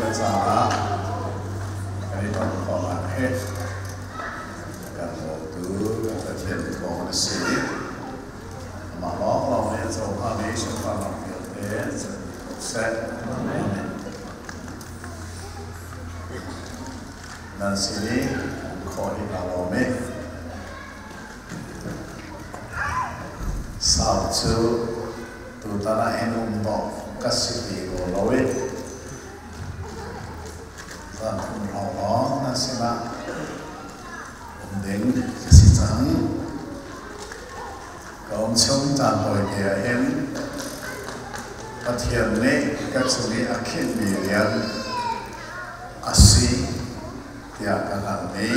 le caah kan i ton khawhnak he kan bawmtu kan Pathian thawng a si. Amah lawnglawng nih a cohlan i sunparnak vialte cun ko seh. Amen. Nan sin i um khawh hi kaa lawm i Sau cu tutan ah hin um dawh ka si ti rua lo i zan thum hrawng lawng nan sinah um ding ka si cang. Ka um chung caan tawite ah hin Pathian nih ka cung i a khinhmi rian a si tiah ka hngalhmi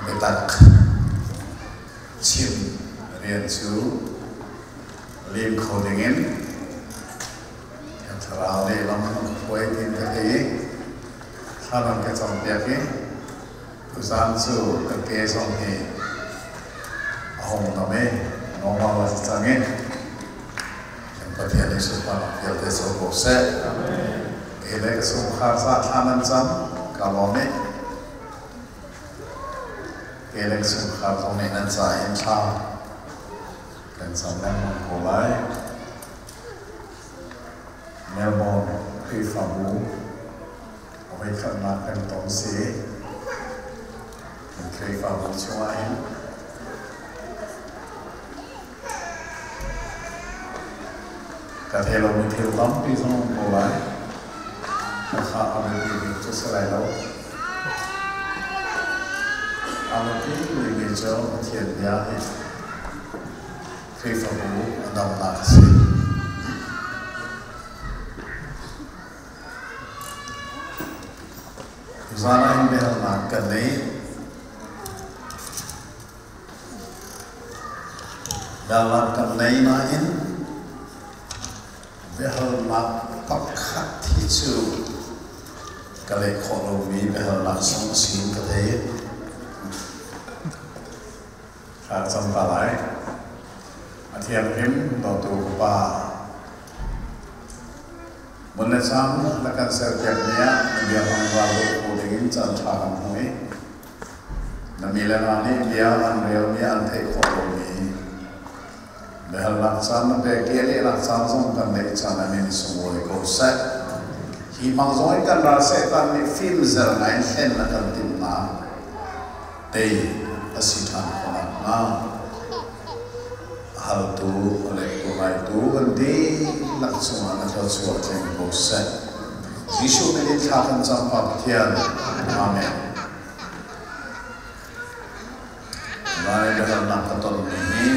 biatak chim rian cu lim kho dingin Thiang Thlarau nih lam an ka hruai tiin ka thei i thla nan ka campiak i tuzaan cu ka ke zong hi a hung dam i normal a si cang i kan Pathian nih sunparnak vialte co ko seh. Kei le ka chungkhar ca thla nan cam ka lawm i kei le ka chungkhar zong nih nan ca in thla kan cam lengmang ko lai. Melbourne Khrihfabu a voikhatnak kan ton si. Kan Khrihfabu chungah hin Ka thei lomi thil tampi zong um ko lai. Khakha a biapi bik cu si lai lo. A biapi bikmi cu Pathian bia hi Khrihfabu a damnak a si. Zan ah in biahalnak kan nei. Biahalnak kan nei nain biahalnak pakhat hi cu ka leh khawh lomi biahalnak zong a si in ka thei. Thla cam ta lai. A thianghlim dawtu ka Pa, Mun le cang na kan serpiakmi ah na bia hmang ral dawh kho dingin caan ṭha kan hmu i na mi le hna nih bia an relmi an theih khawh lomi biahalnak caan na pek i a lehnak caan zong kan neih caan ah min sunglawi ko seh. Hi hmang zong in kan ral Satan nih fimzer ngai in hlen a kan timhnak tei a si ṭhan khawh nakhnga a haltu a lettu ngaitu kan dihlak cungah na thluachuah tling ko seh. Jesuh min in thla kan cam Pa Pathian. Amen. Lai biahalnak ka tonmi hi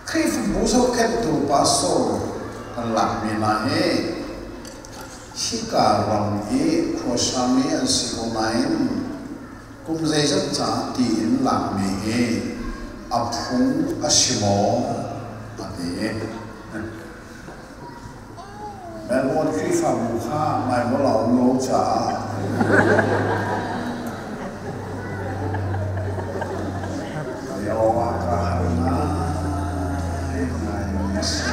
Khrihfabu zohkhenhtu pastor kan lakmi hna hi hika ram i khuasami an si ko nain kum zeizat ca tiin lakmi hi a phung a si maw a ti. Melbourne Khrihfabu kha Bible a um lo caah Jehovah ka hal ngaingai a si.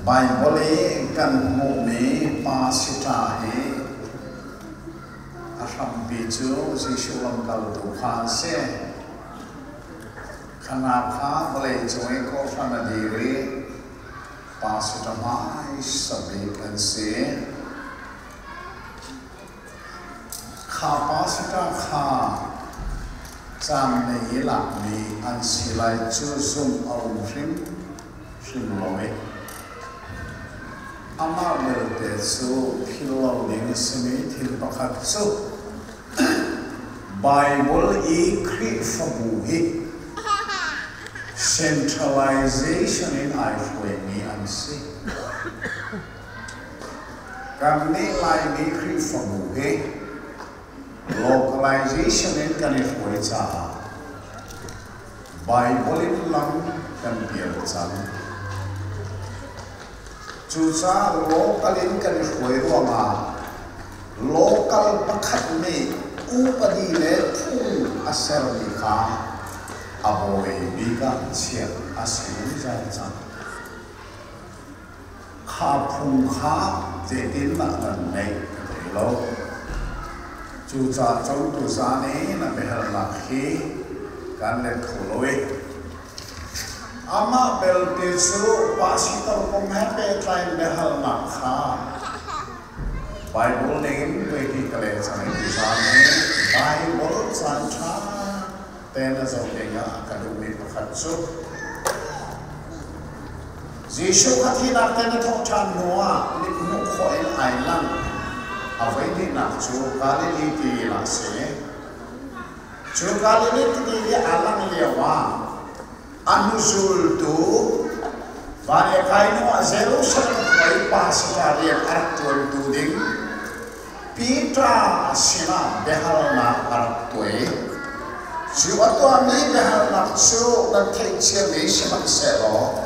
Baibal i kan hmuhmi pa sita hi a hrampi cu Jesuh lamkaltu kha an si. Khana kha vawleicung i kawhhran a dir i pa sita hmaisa bik an si. Kha pa sita kha caan nei i lakmi an si lai cu zumh a um hrimhrim lo i amah belte cu philh lo ding a simi thil pakhat cu Baibal i Khrihfabu hi centralization in ai hruaimi an si. Kannih Laimi Khrihfabu hi localization in kan i hruai caah Baibal in lam kan pial cang. Cucaah local in kan i hruai ruangah local pakhat nih upadi le phung a sermi kha a bawi bik ah chiah a si zungzal cang. Kha phung kha zeitindah nan ngeih ka thei lo. Cucaah cun tuzaan i na biahalnak hi kan let kho lo i amah belte cu pastor kong he pehtlai in biahalnak kha Bible ningin tuaiti ka leh cang i tuzaan hi Bible caan ṭha tein a zoh dingah a ka duhmi pakhat cu Jesuh kha thihnak tein a thawh ṭhan hnuah mithmuh khawh in ai langh. A voihnihnak cu Galilee ti ah a si. Cu Galilee tili i aa langh lioah a hnuzultu van i a kai hnuah Jerusalem khua i pastor rian a rak ṭuantu ding Peter sinah biahalnak a rak tuah i cu a tuahmi biahalnak cu nan theih ciami sihmanhsehlaw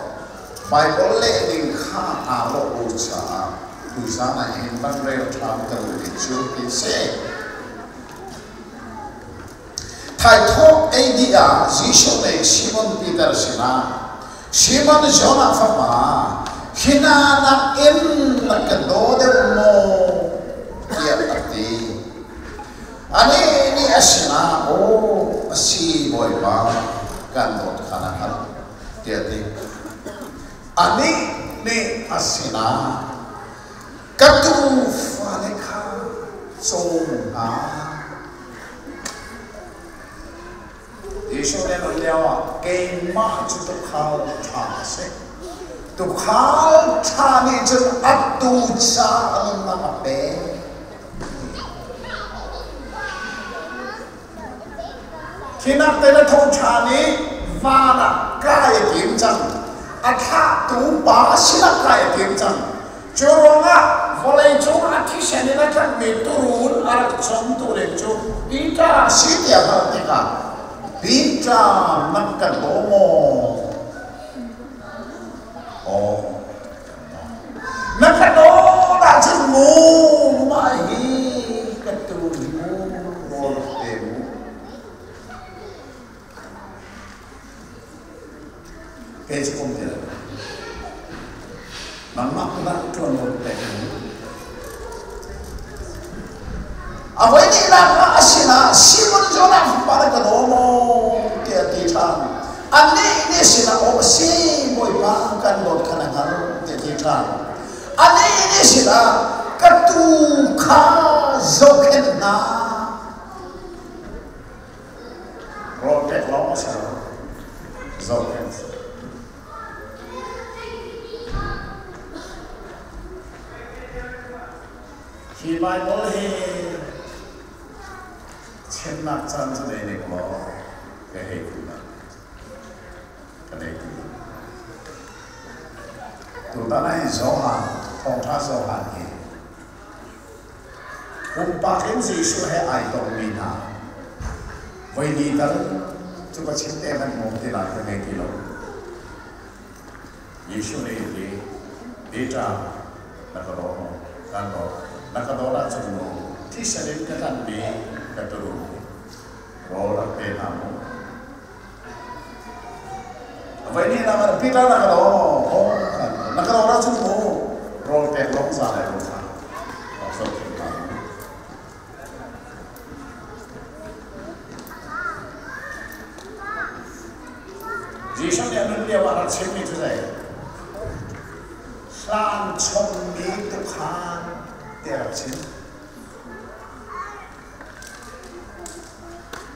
Baibal leh ning kha aa lawh lo caah tuzaan ah hin van rel ṭhan ka duh ding cu ti a si. Thaithawh ei dih ah Jesuh nih Simon Peter sinah, Simon Jonah fapa, hi hna nakin na ka daw deuh maw? tiah a ti. Anih nih a sinah, Aw, a si Bawipa, kan dawt kha na hngalh, tiah a ti. Anih nih a sinah, Ka tuufale kha cawm hna. Jesuh nih a lioah keimah cu tuukhal ṭha a si. Tuukhal ṭha nih cun a tuu caah a nunnak a pek. Khi nak te na tho ṭhan i van ah kai a tim cang. A thlahtu pa sinah kai a tim cang. Cu ruangah vawleicung a thisen in a tlanhmi tuurun a rak chomtu ding cu Peter a si tiah hngalh tikah Peter nan kan daw maw? Aw, kan daw. Na ka dawt ahcun mu mah hi ka tuu hi mu rawl pe mu. Kei cu um ti lo. Nangmah dah ṭuanvo pek in. A voi nihnak ah a sinah Simon Jonah fapa na ka daw maw tiah a ti ṭhan. Anih nih sinah aw a si Bawipa kan dawt kha na hngalh tiah a ti ṭhan. Anih nih sinah ka tuu kha zohkhenh hna. Rawl pek lawng a si lo. Zohkhenh si. Hi Baibal hi chimnak caan cu nei ning law ka hei ti na. Ka nei ti na. Tutan ah hin Johan, thawngṭha Johan hi Pumpak in Jesuh he ai tongmi hna voili tal cu ka chim te hmanh maw ti lai ka ngei ti lo. Jesuh nih hi Peter na ka daw maw? Kan daw. Na ka dawt ahcun maw thisen in ka tlanhmi ka turu rawl rak pe hna mu. Voi nih na Peter na ka daw maw? Aw kan daw. Na ka dawt ahcun mu rawl pek lawng za lai lo kha. Rak zohkhenh hna mu. Jesuh nih a nun lio ah rak chimmi cu zei? Hlan chommi tukhan tiah rak chim.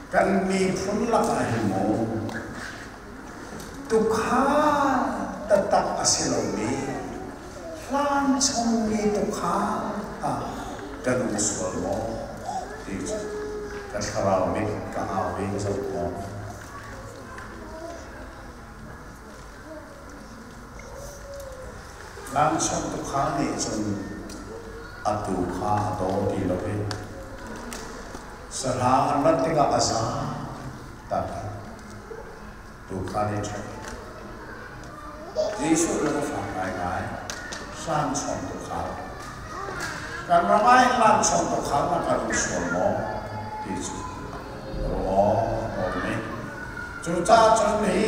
Kan miphun lakah hin maw tuukhal taktak a si lomi hlan chungmi tuukhal ah kan um sual maw ti cu ka thlarau nih ka au i ka zoh tawn. Tlangchung tuukhal nih cun a tuu kha a daw ti lo i sahrang an rat tikah a zaam tak i tuu kha nih ṭhek. Jesuh lung a fak ngaingai. Tlangchung tuukhal. Kan ram ah hin tlangchung tuukhal na kan um sual maw ti cu ruah awk a um i Cucaah cun hi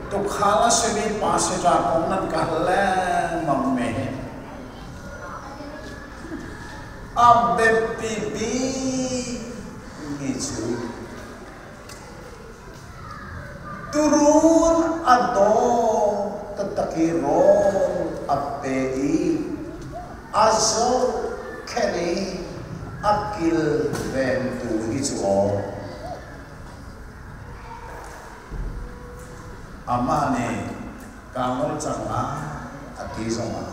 tuukhal a simi pastor kong nan ka hal lengmang mi hi. A biapi bikmi cu Tuurun a daw taktak i rawl a pe i a zohkhenh i a kilvengtu hi cu aw. Amah nih kaa ngol cang lai a ti zongah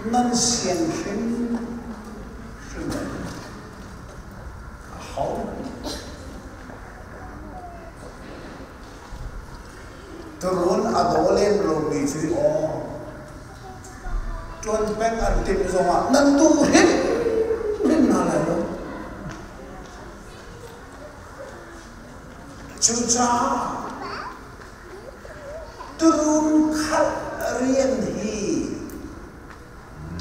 nan sian hrimhrim lai lo. Ahohmanh Tuurun a daw lem lomi cu aw ṭuan peng an timh zongah nan duh hrimhrim hna lai lo. Cucaah tuurun khalh rian hi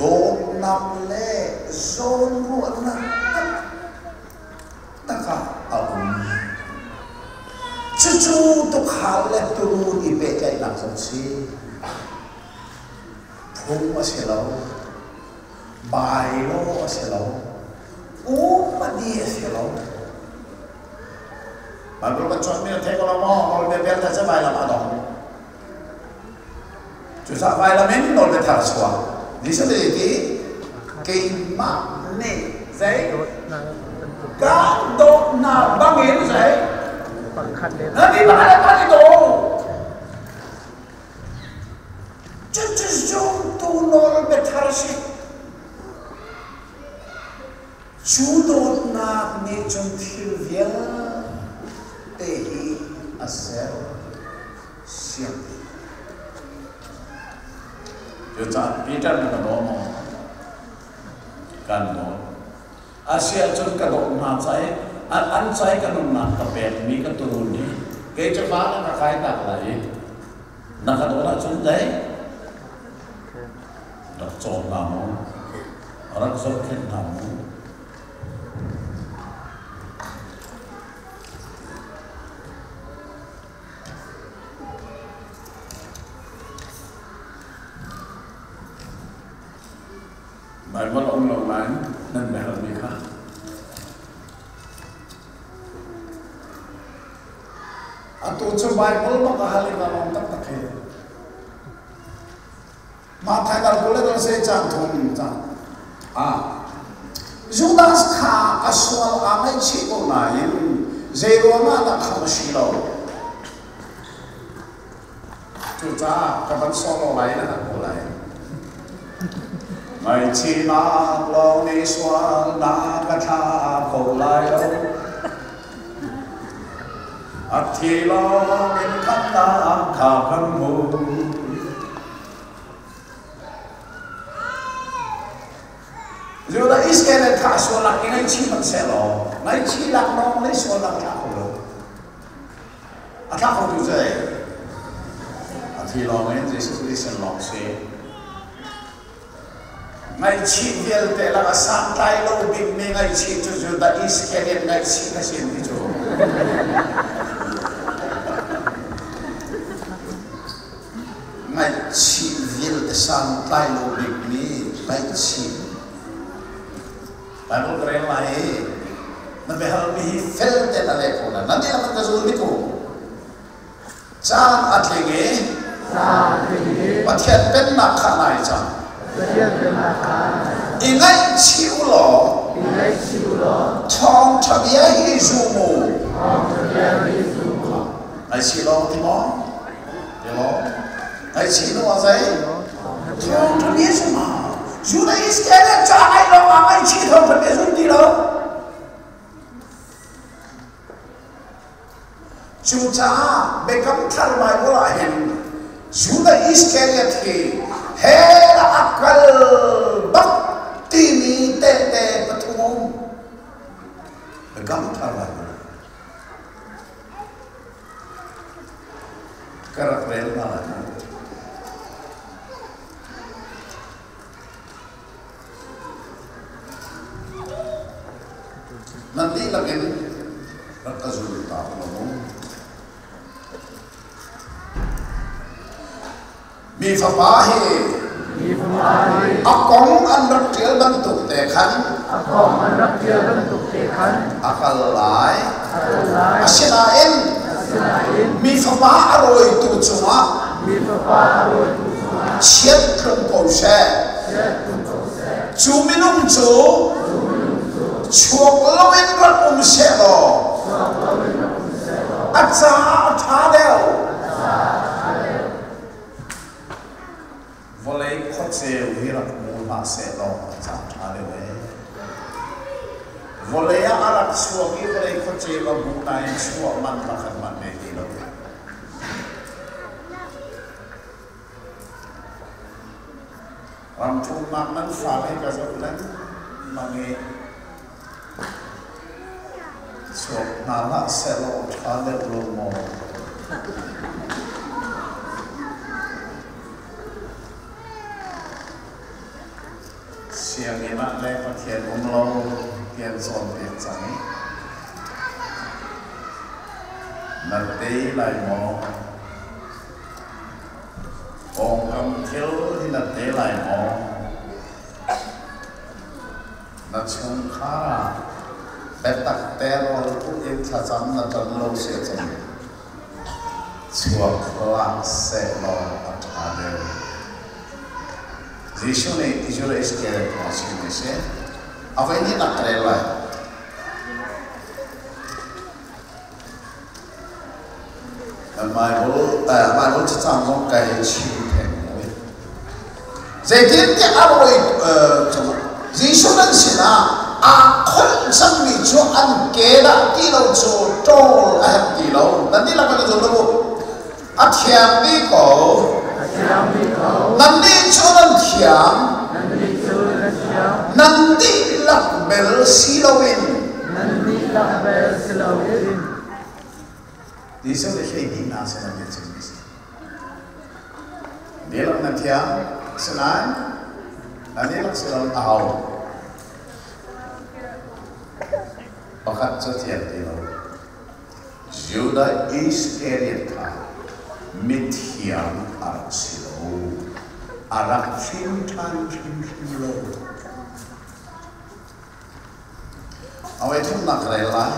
dawtnak le zawnruahnak taktak ah a um. Cucu tuukhal le tuurun i pehtlaihnak zong si. Phung a si lo, bylaw a si lo, upadi a si lo. Bible kan cawnmi na thei ko lo maw? Nawlbia vialte cu vailam ah a dong. Cucaah vailam in nawlbia thar a chuak. Jesuh nih ti keimah nih zei kaan dawt hna bangin zei na ti pakhat le pakhat i daw. Cucu zumtu nawlbia thar a si. Cu dawtnak nih cun thil vialte hi a ser siam dih. Cucaah Peter na ka daw maw? Kan daw. Asiahcun ka dawt hna ca i an ca i ka nunnak ka pekmi ka turun hi kei cu va na ka kai tak lai i na ka dawt ahcun dei rak cawm hna mu, rak zohkhenh hna mu. Baibal um lo nain nan biahalmi kha atu cu Baibal bak a hal i ka lawm taktak hi. Mah thaikal kul le dol se caan thum cang. Ah. Judas kha a sual aa ngaihchih ko nain zei ruangah dah khamh a si lo. Cucaah ka van sawm lai na kan ko lai. Ngaihchihnak lawng nih sualnak ka thla ko lai lo. A thi lawng in khamnak kha kan hmu. Judah Israel kha sualnak i ngaihchih hmanh sehlaw ngaihchihnak lawng nih sualnak a thlah kho lo. A thlah khotu cu a thi lawng in Jesuh Christ lawng si. Ngaihchih vialte lak a santlai lo bikmi ngaihchih cu Judah Iscariot ngaihchih a si ti cu. Ngaihchih vialte santlai lo bikmi ngaihchih. Bible ka rel lai i na biahalmi hi fel tein a leh ko lai. Nan dihlak in ka zul dih ko. Caan a tling i Pathian Pennak kha nai cang. I ngaihchih u law thawngṭha bia hi zum u. Ngaihchih lawng ti maw? Ti maw? Ngaihchih hnu ah zei? Thawngṭha bia zum ah. Judah Iskariot ca ngaih lawng ah ngaihchih thawngṭha bia zum ti lo. Cucaah Biakam Thar Baibal ah hin Judah Iskariot hi hell ah a kal bak timi tehte pathum a um. Biakam Thar Baibal ah. Ka rak rel hna lai. Nan dihlak in rak ka zul ta u law mu. Mi Fapa hi A kong an rak ṭial bantuk te khan a kal lai. Asinain mi Fapa a rawitu cungah chiat tlung ko seh. Cu minung cu chuak loin rak um seh law a caah a ṭha deuh. Vawlei khuaceu hi rak hmu hlah seh law a caah ṭha deuh ee. Vawlei ah a rak chuak i vawlei khuaceu a hmu nain chuah man pakhat hmanh ngei ti lo. Ramthumnak nan fale ka zoh lengmang i chuak hna hlah sehlaw ṭha deuh lo maw? Sianginn ah le Pathian um lo ti an cawnpiak cang i na tei lai maw? Pawngkam thil hi na te lai maw? Na chungkhar ah biatak te rawl put in thlacam na ton lo si ahcun chuak hlah sehlaw a ṭha deuh. Jesuh nih Judah Iscariot kong a chimmi a si. A voi hnihnak ka rel lai. Bible cacang zong kai chim theng mui. Zeitintiah a rawi Jesuh nan sinah aa kholh cangmi cu an ke dah ti lo cu ṭawl a herh ti lo. Nan dihlak in na zum lo. A thiang dih ko. Nannih cu nan thiang. Nan dihlak bel si loin. Jesuh nih 12 hna sin a bia chimmi si. Dihlak nan thiang. Asinain nan dihlak si loin a ho. Pakhat cu thiang ti lo. Judah Iscariot kha mithiang a rak si lo, a rak hrin ṭhan hrimhrim lo. A voi thumnak ka rel lai.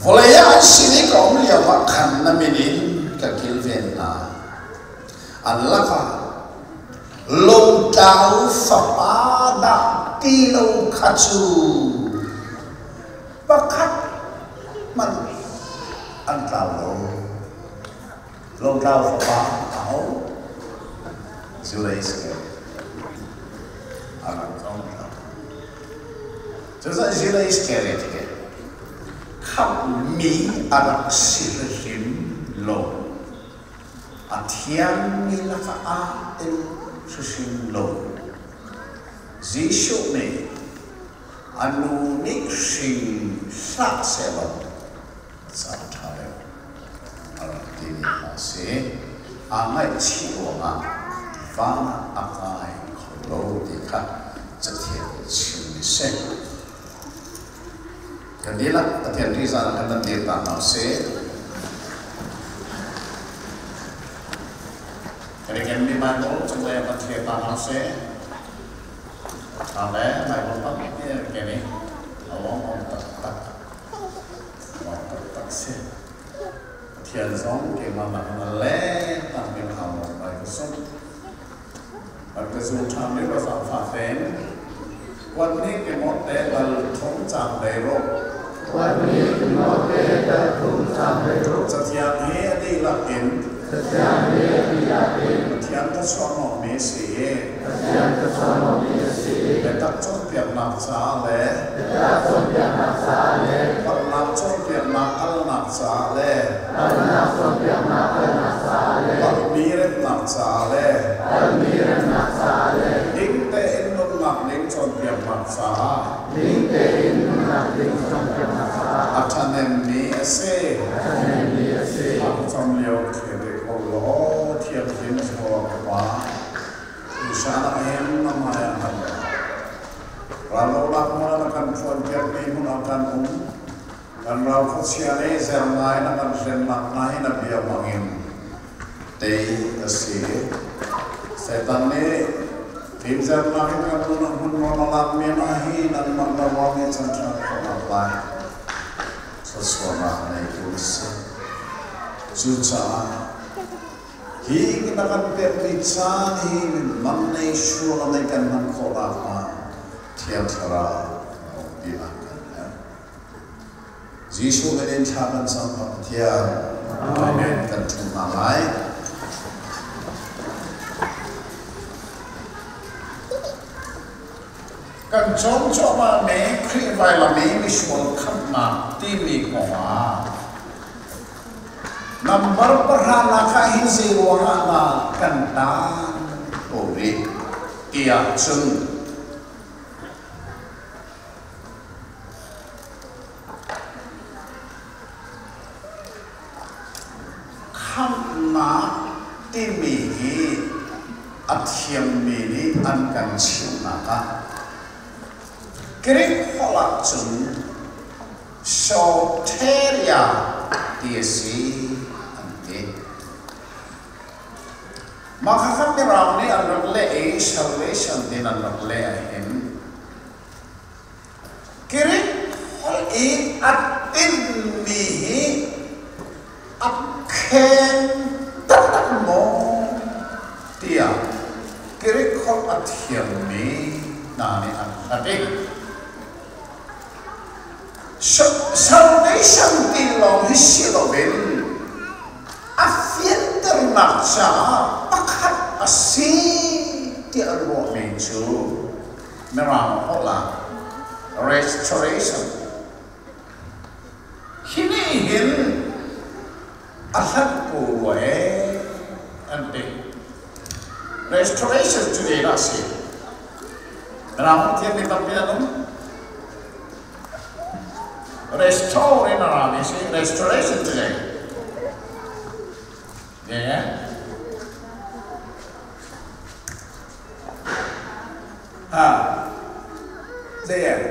Vawlei ah an sin i ka um lioah khan na min in ka kilven hna. An lakah Lotlau fapa dah ti lo kha cu pakhat hmanh an tlau lo. Lotlau fapa aho? Judah Iscariot. A rak tlawng tlau. Cucaah Judah Iscariot hi khamhmi a rak si hrim lo. A thiangmi lakah aa tel hrimhrim lo. Jesuh nih a nu nih hring hlah sehlaw caan ṭha deuh a rak timi kha a si. Aa ngaihchih ruangah van ah a kai kho lo ti kha Cathiang nih chimmi a si. Kan dihlak Pathian ṭihzah ah kan van dir ta hna usih. Kan i kenmi Bible cunglei ah van thlir ta hna usih. Ṭha le Bible tampi an ken i a lawmawm taktak. Lawm taktak si. Pathian zong keimah nakin a leng tampi aa lawm lai ka zumh. An ka zul ṭhan lio a zaangfah tein Kuat nih Timote dal thum caang 16. Kuat nih Timote dal thum caang 16. Cathiang hi a dihlak in Cathiang hi a dihlak in Pathian thawchuahhnawhmi a si i Pathian thawchuahhnawhmi a si i biatak cawnpiaknak caah le biatak cawnpiaknak caah le palhnak cawnpiaknak alnak caah le palhnak cawnpiaknak alnak caah le palhmi remnak caah le palhmi remnak caah le ding tein nunnak ding cawnpiaknak caah ding tein nunnak ding cawnpiaknak caah a ṭhahnemmi a si. A ṭhahnemmi a si. Thlacam lio thil ko law thianghlim Jehovah ka Pa, Tuchan ah hin na hmai ah kan ra. Raldohnak hmun ah na kan phuanpiakmi hmun ah kan um. Kan ral khuachia nih zer ngai na kan hlennak hna hi na bia hmangin tei a si. Satan nih fimzernak in kan nun a hmun rawn a lakmi hna hi nangmah na ruang i can ṭhan khawhnak lai thluachuahnak neitu na si. Cucaah hi na kan pekmi caan hi man nei sual nei kan hman khawh nakhnga Thiang Thlarau na umpi ah kan herh. Jesuh min in thla kan cam Pathian. Amen. Kan ṭhu hna lai. Kan cawn cuahmah mi Khrih vailam i misual khamhnak timi kongah nambar pahra nak ah hin zei ruangah dah kan taan ko rih tiah cun Khamhnak timi hi a thiammi nih an kan chimhnak ah Greek holh ah cun soteria ti a si an ti. Mah khakha Mirang nih an rak leh i salvation tiin an rak leh ahhin Greek holh i a tinhmi hi a kheng taktak maw tiah Greek holh a thiammi hna nih an hlat i salvation ti lawng hi si loin a fianternak caah pakhat a si tiah an ruahmi cu Mirang holh ah restoration. Hi nih hin a hlat ko rua ee an ti. Restoration cu zeidah a si? Mirang holh thiammi tampi an um. Restore in a rami si. Restoration cu zei? Yeah. Ha. Zei eh?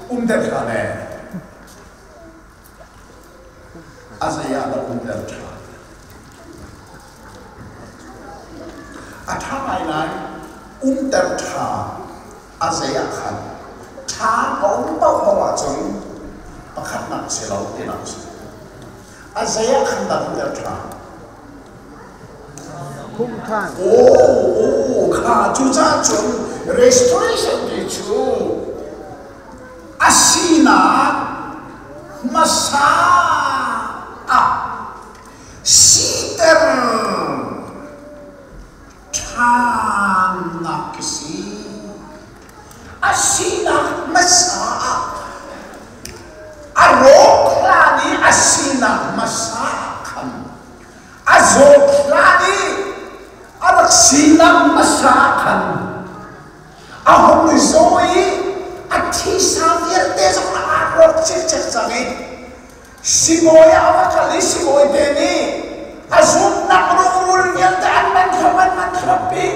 Umter ṭhan eh. A zei ah dah umter ṭhan? A ṭha ngai lai. Umter ṭha a zei ah khan ṭha a um paohpaoh ahcun pakhatnak si lo tinak a si. A zei ah khan dah umter ṭha? Khumh ṭhan. Aw, kha cucaah cun restoration ti cu a sinak hmasa ah siter ṭhannak a si. A sinak hmasa ah a rawk hlan i a sinak hmasa ah khan a zawt hlan i a rak sinak hmasa ah khan a hung i zaw i a thisa vialte zong aa rawk cikcek cang i sibawi ah a va kal i sibawi te nih a zawtnak rungrul vialte an man thlop an man thlop i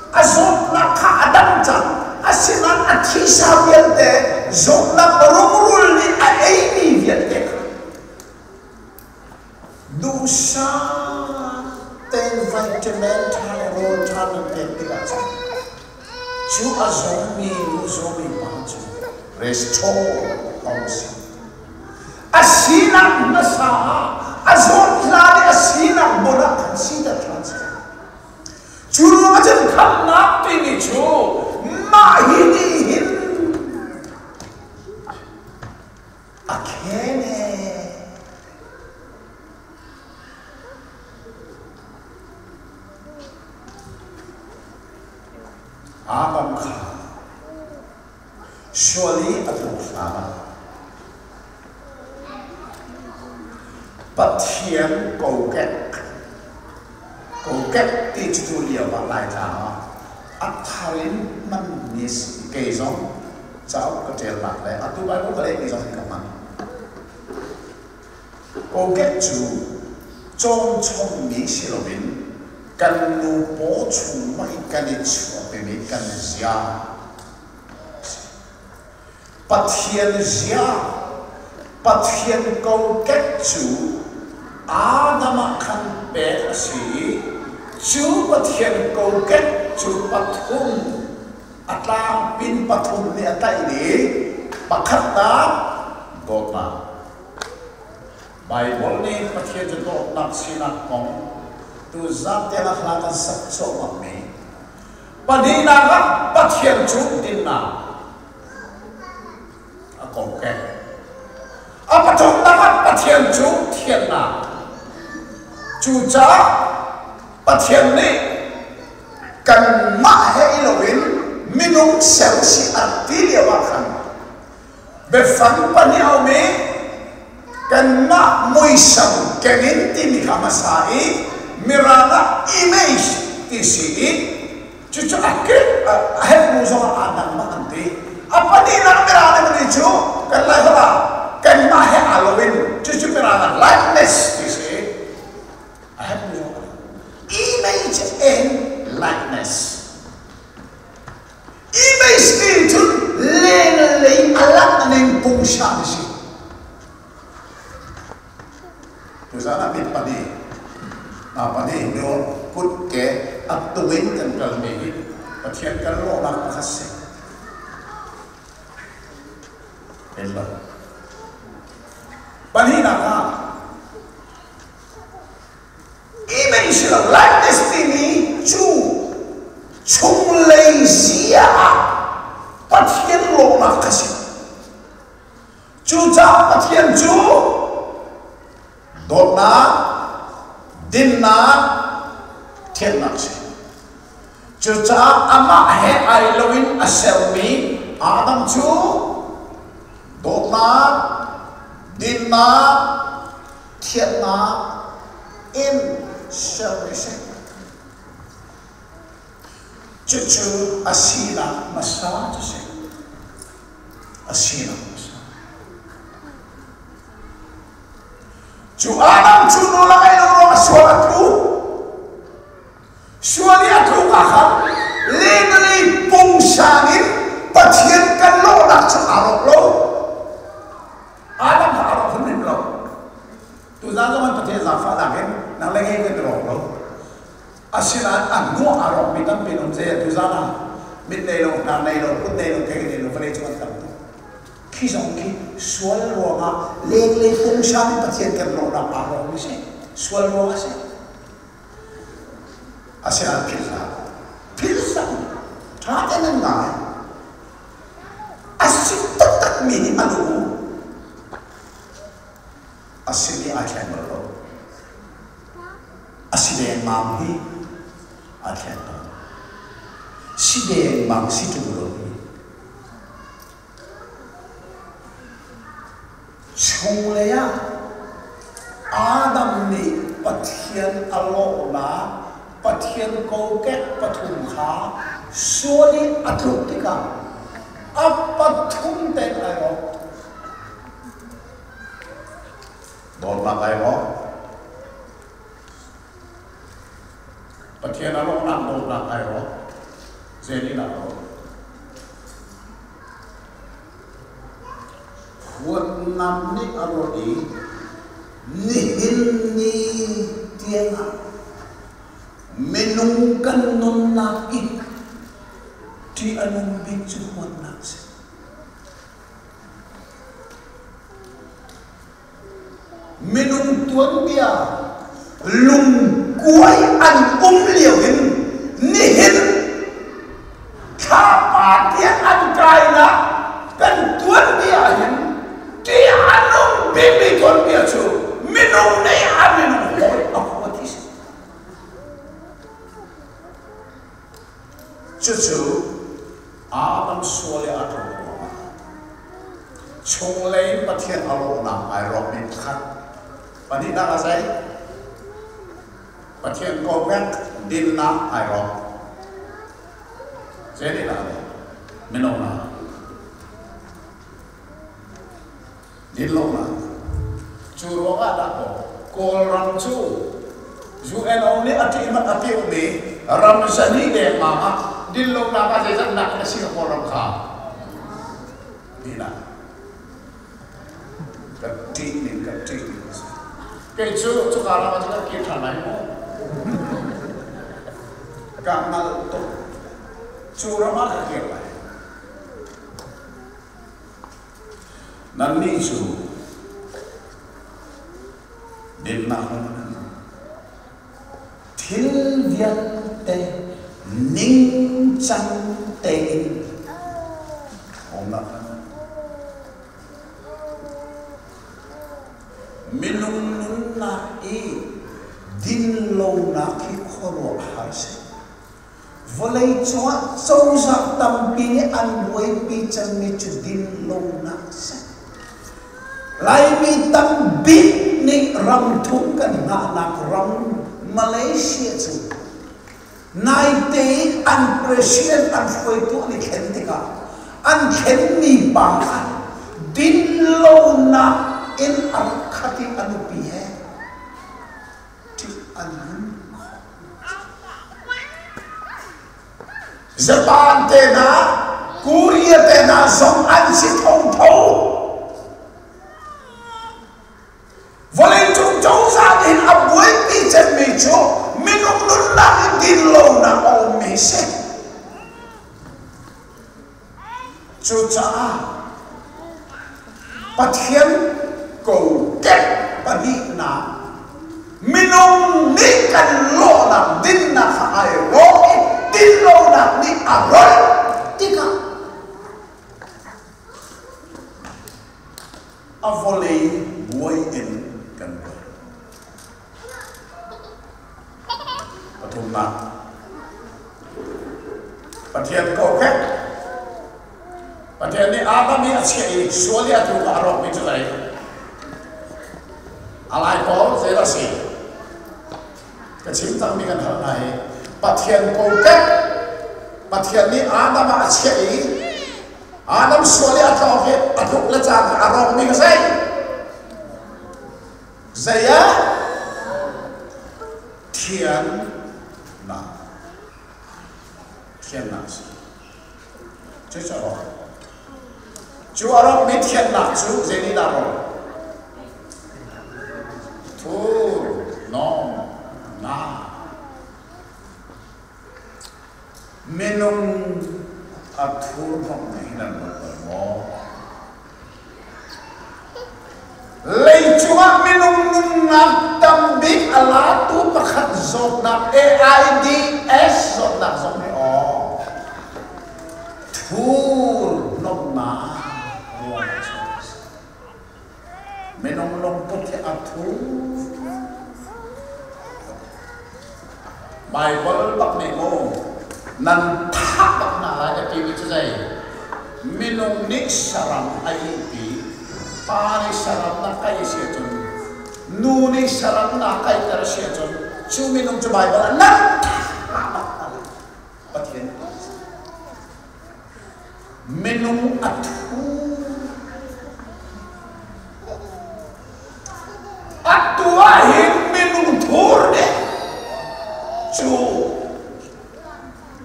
a zawtnak kha a dam cang. Asinain a thisa vialte zawtnak rungrul nih a eimi vialte kha duhsah tein vitamin ṭha le rawl ṭha nan pek tikah cun cu a zawmi nu zawmi pa cu restore hong si. A sinak hmasa ah a zawt hlan i a sinak hmun ah khan siter ṭhan si. Cu ruangah cun khamhnak timi cu mah hi nih hin a khen ee. Adam kha sual i a tluk hlan ah Pathian kokek kokek ti cu tu lio ah Laitlang ah a thar in hmanmi si. Kei zong cauk ka ṭialnak le atu Bible ka lehmi zong hi ka hman. Kokek cu cawmchommi si loin kan nu paw chung mah in kan i chuahpimi kan zia a si. Pathian zia, Pathian kokek cu Adam ah khan pek a si i cu Pathian kokek cu pathum a tlangpin pathum nih a tlaih i pakhatnak dawtnak. Baibal nih Pathian cu dawtnak sinak kong tuzan tiang a hla kan sak cuahmahmi. Pahnihnak ah Pathian cu dinnak a kokek. A pathumnak ah Pathian cu thiannak. Cucaah Pathian nih kanmah he i loin minung ser si a ti lio ah khan biafang pahnih a um i kanmah muisam keng in timi kha hmasa i Mirang ah image ti si i cucu a kip a herhnu zong ah aa dang bak an ti. A pahnihnak Mirang nih an ti cu kan Laiholh ah kanmah he aa lo in cucu Mirang ah likeness ti si a herhnu zong ah image and likeness. Image ti cun lenglei a langh ning pungsan a si. Tuzan ah mit pahnih, hna pahnih, nawl, kut, ke a tung in kan kalmi hi Pathian kan lawhnak pakhat si. En lo. Pahnihnak ah Image si lo likeness timi cu chunglei zia ah Pathian lawhnak kha si. Cucaah Pathian cu dawtnak, dinnak, thiannak si. Cucaah amah he ai loin a sermi Adam cu dawtnak, dinnak, thiannak in sermi si. Cucu a sinak hmasa cu si. A sinak hmasa. Cu Adam cu nawl a ngaih lo ruang a sual a tlu. Sual i a tluk ah khan lenglei pungsan in Pathian kan lawhnak cu aa rawk lo. Adam kha aa rawk hrimhrim lo. Tuzaan zong an Pathian zaangfahnak in nang le ngei kan i rawk lo. Asinain a hnu aa rawkmi tampi an um zei tuzaan ah mit nei lo, hnar nei lo, kut nei lo, ke nei lo vawlei cung an tam tuk. Khi zong khi sual ruangah lenglei pungsan in Pathian kan lawhnak aa rawkmi si. Sual ruangah a si. Asinain philh hlah. Philh hlah. Ṭha tein nan ngai. A si taktakmi nih a duh. A simi aa thleng bal lo. A si dengmang hi aa thleng tawn. Si dengmang si ṭung lo hi. Chunglei ah Adam nih Pathian a lawhnak Pathian kokek pathum kha sual i a tluk tikah a pathum tein ai rawk. Dawtnak ai rawk. Pathian a lawhnak dawtnak ai rawk. Zei nih dah a rawk? Huatnak nih a rawt i nihin ni tiangah minung kan nunnak i ṭih a nung bik cu huatnak a si. Minung tuanbia lungkuai an um lio in nihin thlapa tiang an kainak kan tuanbia hin ṭih a nung bikmi tuanbia cu minung nih a minung hawi a huat hi si. Cucu Adam sual i a ṭong ruangah chunglei Pathian a lawhnak ai rawkmi pakhat. Pahnihnak ah zei? Pathian kokek dinnak ai rawk. Zei nih dah minung ah Dinlonak. Cu ruangah dah kaw Kawlram cu UNO nih a ṭih hmanh a ṭihmi ram zahnih dengmang ah dinlonak ah zeizat nak in a si ka Kawlram kha? Hnihnak. Ka ṭih ning ka ṭih ning a si. Kei cu cuka ram ah cun ka kir ṭhan lai maw? Ka hngalh tuk. Cu ram ah ka kir lai. Nannih cu dinnak ram nan um. Thil vialte ningcang tein umnak ram. Minung nunnak i dinlonak hi khuaruahhar si. Vawleicung ah cozah tampi nih an buaipi cangmi cu dinlonak a si. Laimi tambik nih ramthum kan hngahnak ram Malaysia cu naite in an president an hruaitu an i thlen tikah an thlenmi pa kha dinlonak in a rak khat i a nupi he ṭih an nun khawh. Japan te hna, Korea te hna zong an si thotho. Vawleicung cozah nih a buaipi cemmi cu minung nunnak i dinlonak a ummi si. Cucaah Pathian kokek pahnihnak minung nih kan lawhnak dinnak kha ai rawk i dinlonak nih a rolh tikah a vawlei buai in kan buai. Pathumnak Pathian kokek Pathian nih Adam hi a chiah i sual i a tluk ah a rawkmi cu zei? A lai pawl zei dah si? Ka chim cangmi kan hal hna hi Pathian kokek Pathian nih Adam ah a chiah i Adam sual i a tlawk i a tluk le cangka a rawkmi ka zei? Zei ah thiannak thiannak a si. Cucu a rawk. Cu a rawkmi thiannak cu zei nih dah rawk? Thur, nawm, na. Minung a thurhnawmh hi nan ruat bal maw? Leicung ah minung nunnak tambik a latu pakhat zawtnak AIDS zawtnak zong hi aw thurhnawmhnak ruangah a chuak a si. Minung lungput hi a thur. Baibal bak nih mu nan thah bak hna lai a timi cu zei? Minung nih saram a ihpi, pa nih saram na kai si ahcun, nu nih saram na kaiter si ahcun, cu minung cu Baibal ah nan thah bak hna lai. Pathian Minung a thu. Atu ah hin minung thur nih cu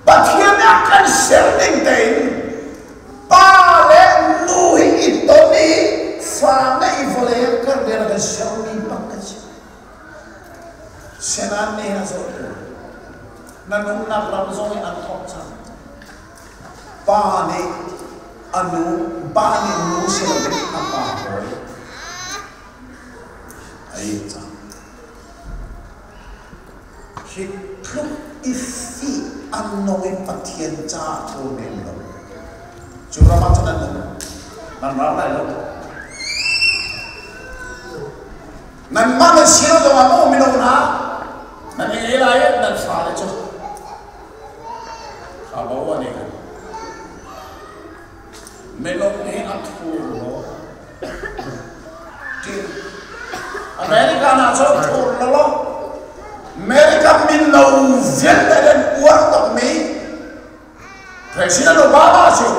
Pathian nih a kan ser ning tein pa le nu hi i ton i fa ngeih vawlei ah kar ding a kan sermi bak kan si. Senan nih a zohtu na nunnak ram zong i an thawk cang. Pa nih a nu, pa nih nu si loin a pa hawi a ih cang. Hi tluk i fih a nung i Pathian caah thur men lo. Cu ram ah cun nan um. Nan ral lai lo. Nanmah nan si lo zongah maw mino hna nan i ngei lai nan fale cu kha bo an i kan minung hi a thur lo ti America na cu thur lo lo America min lo vialte den uar tok mi President Obama cu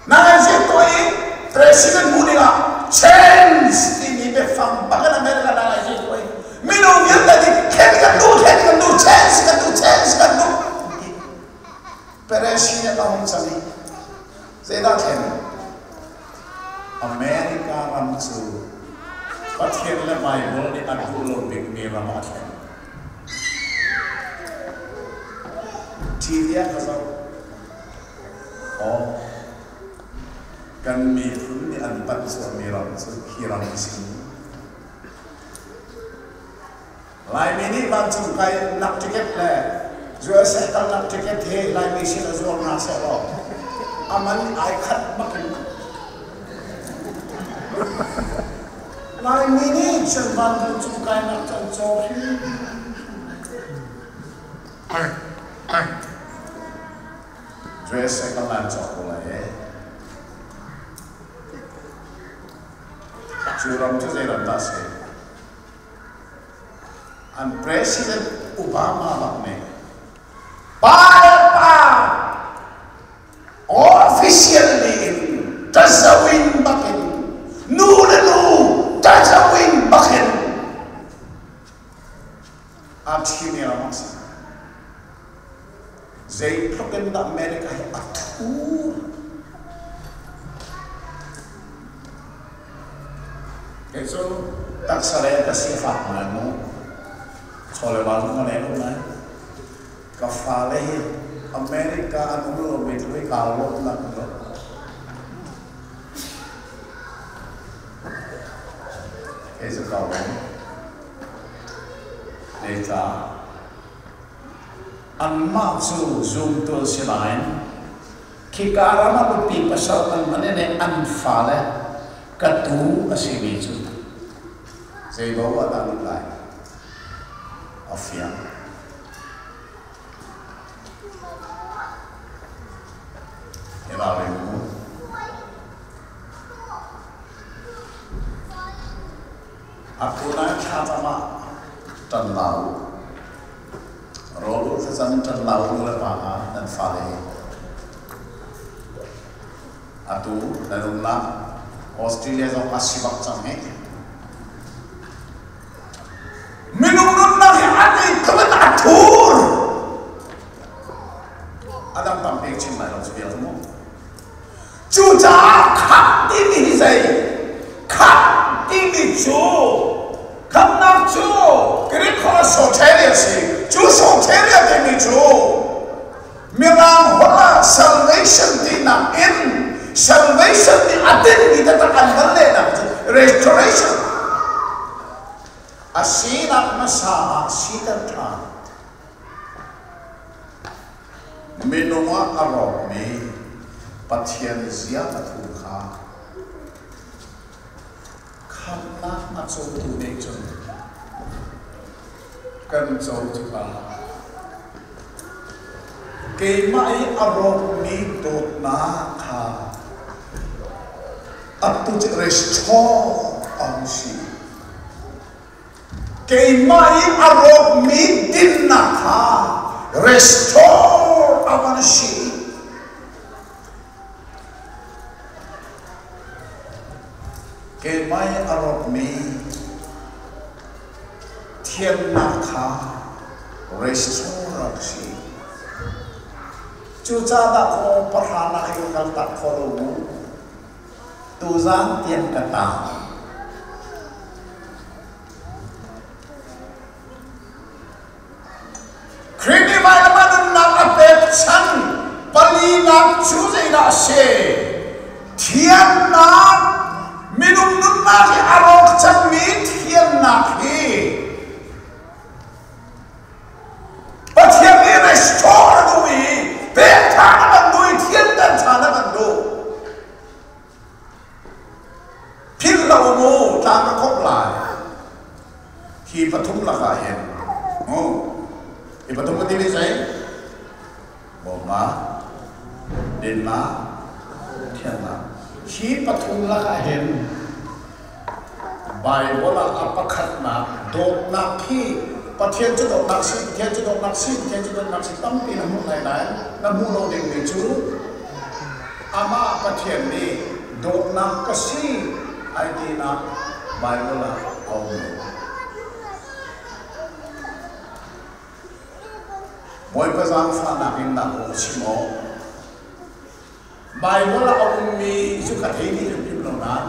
Nai to i President hmuh dingah change timi biafang bak in America na ngai to i minung vialte nih thlen kan duh thlen kan duh change kan duh change kan duh. President a hung cang i Zeidah thlen? America ram cu Pathian le Baibal nih a duh lo bikmi ram ah a thlen. TV ah ka zoh. Aw, kan miphun nih an panh sualmi ram cu hi ram a si. Laimi nih vancung kai nak ticket le USA kalnak ticket hi Laimi sin ah zuar hna seh law a man ai khat bak in Laimi nih cun vancung kainak cu an caw hrim. USA kal nan cawk ko lai ee. Cu ram cu zei ram dah si? An President Obama bak nih pa le pa officially in tazawin bakin nu le nu tazawin bakin a ṭhimi ram a si. Zeitluk in dah America hi a thur. Kei cu taksa le ka sifak ngai mu. Chaw le val ka nei lo ngai. Ka fale hi America an um lo mi tluk i kaa lawmnak lo. Kei cu ka lawm. Zeicah? Anmah cu zumtu an si nain khika ram ah nupi pasal an hman i an fale ka tuu a simi cu zei bo ah dah lut lai? A fiang. I ralring u. Atu nai thlacam ah ṭan la u. Rawl ulh thlacam in ṭan la u nu le pa hna nan fale hi. Atu nan umnak Australia zong a si bak cang hih. Minung nunnak hi an i tluk in a thur. A dang tampi chim lai lo cu bia cu mu. Cucaah khamh timi hi zei? Khamh timi cu khamhnak cu Greek holh ah soteria a si. Cu soteria timi cu Mirang holh ah salvation tinak in salvation nih a tinhmi taktak an van lehnak cu restoration a sinak hmasa ah siter ṭhan. Minung ah a rawkmi Pathian zia a thu kha khamhnak a cotu nih cun kan co tikah keimah i a rawkmi dawtnak kha atu cu restore a hung si. Keimah i a rawkmi dinnak kha restore a van si. Keimah i a rawkmi thiannak kha restore a si. Cucaah dah kaw pahra nak hi ka kaltak kho lo mu. Tuzaan tiang ka tang. Khrih nih vailam ah nunnak a pek chan palinak cu zeidah a si? Thiannak, minung nunnak hi a rawk cangmi thiannak hi Pathian nih restore a duh i pek ṭhan a kan duh i thianter ṭhan a kan duh. Philh lo mu tlang ka khawmh lai. Hi pathum lakah hin mu hi pathum ka timi zei? Bawmhnak, dinnak, thiannak. Hi pathum lakah hin Baibal ah a pakhatnak dawtnak hi Pathian cu dawtnak si, Pathian cu dawtnak si, Pathian cu dawtnak si tampi na hmuh lai nain na hmuh lo dingmi cu amah Pathian nih dawtnak ka si ai tinak Baibal ah a um lo. Bawipa zaangfahnak in na aw chim awk. Baibal ah a ummi cu ka thei dih hrimhrim lo nain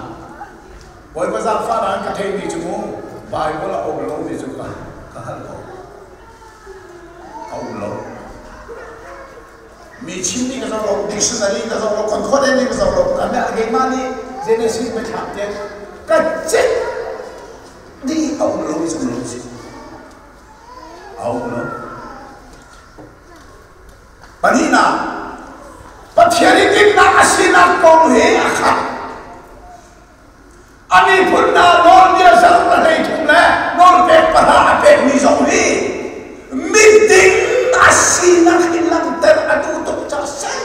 Bawipa zaangfahnak in ka theihmi cu mu Baibal ah a um lomi cu ka ka hngalh ko. A um lo. Mi chimmi ka zoh lo, dictionary ka zoh lo, concordance ka zoh lo, keimah nih Genesis biathlak te ka cek dih a um lo cu um lo si. A um lo. Pahnihnak, Pathian i dinnak a sinak kong hi a khat. A miphun hna nawlbia zarh le 13 le nawlpek pahra a pekmi zong hi miding a sinak hi langhter a duh tuk caah a si.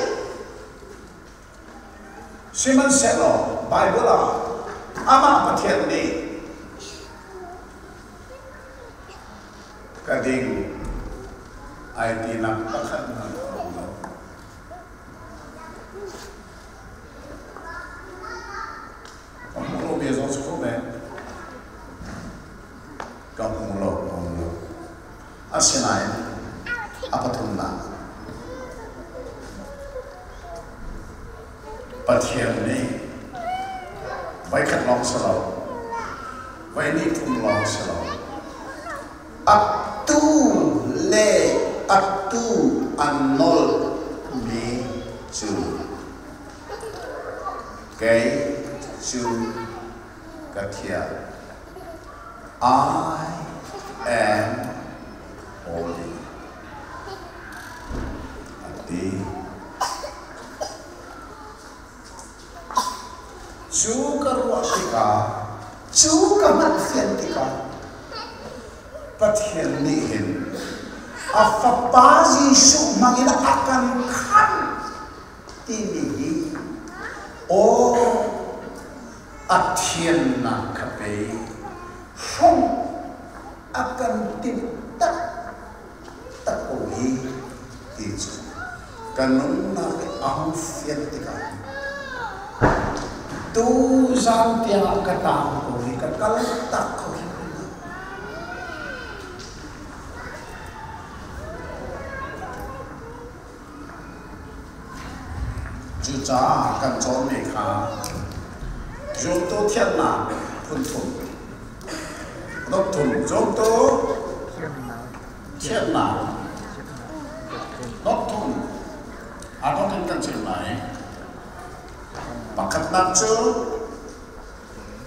Sihmanhsehlaw Baibal ah amah Pathian nih ka ding ai tinak pakhat hmanh a um lo. Ka hmuh lo bia zong si kho men. Ka hmu lo, ka hmu lo. Asinain a pathumnak Pathian nih voikhat lawng si lo, voihnih thum lawng si lo, atu le atu an nawlmi cu Kei cu ka thiang. I am holy. A ti. Cu ka ruah tikah, cu ka hngalhfian tikah, Pathian nih hin a Fapa Jesuh hmangin a kan khamh timi hi aw a thiannak kha pei hrawmh a kan timh taktak ko hi ti cu ka nunnak i a hung fian tikah tuzan tiangah ka tang ko hi ka kal tak kho hrim lo. Cucaah kan cawnmi kha zumtu thiannak phun thum, dot thum, zumtu thiannak dot thum aa dot in kan chim lai. Pakhatnak cu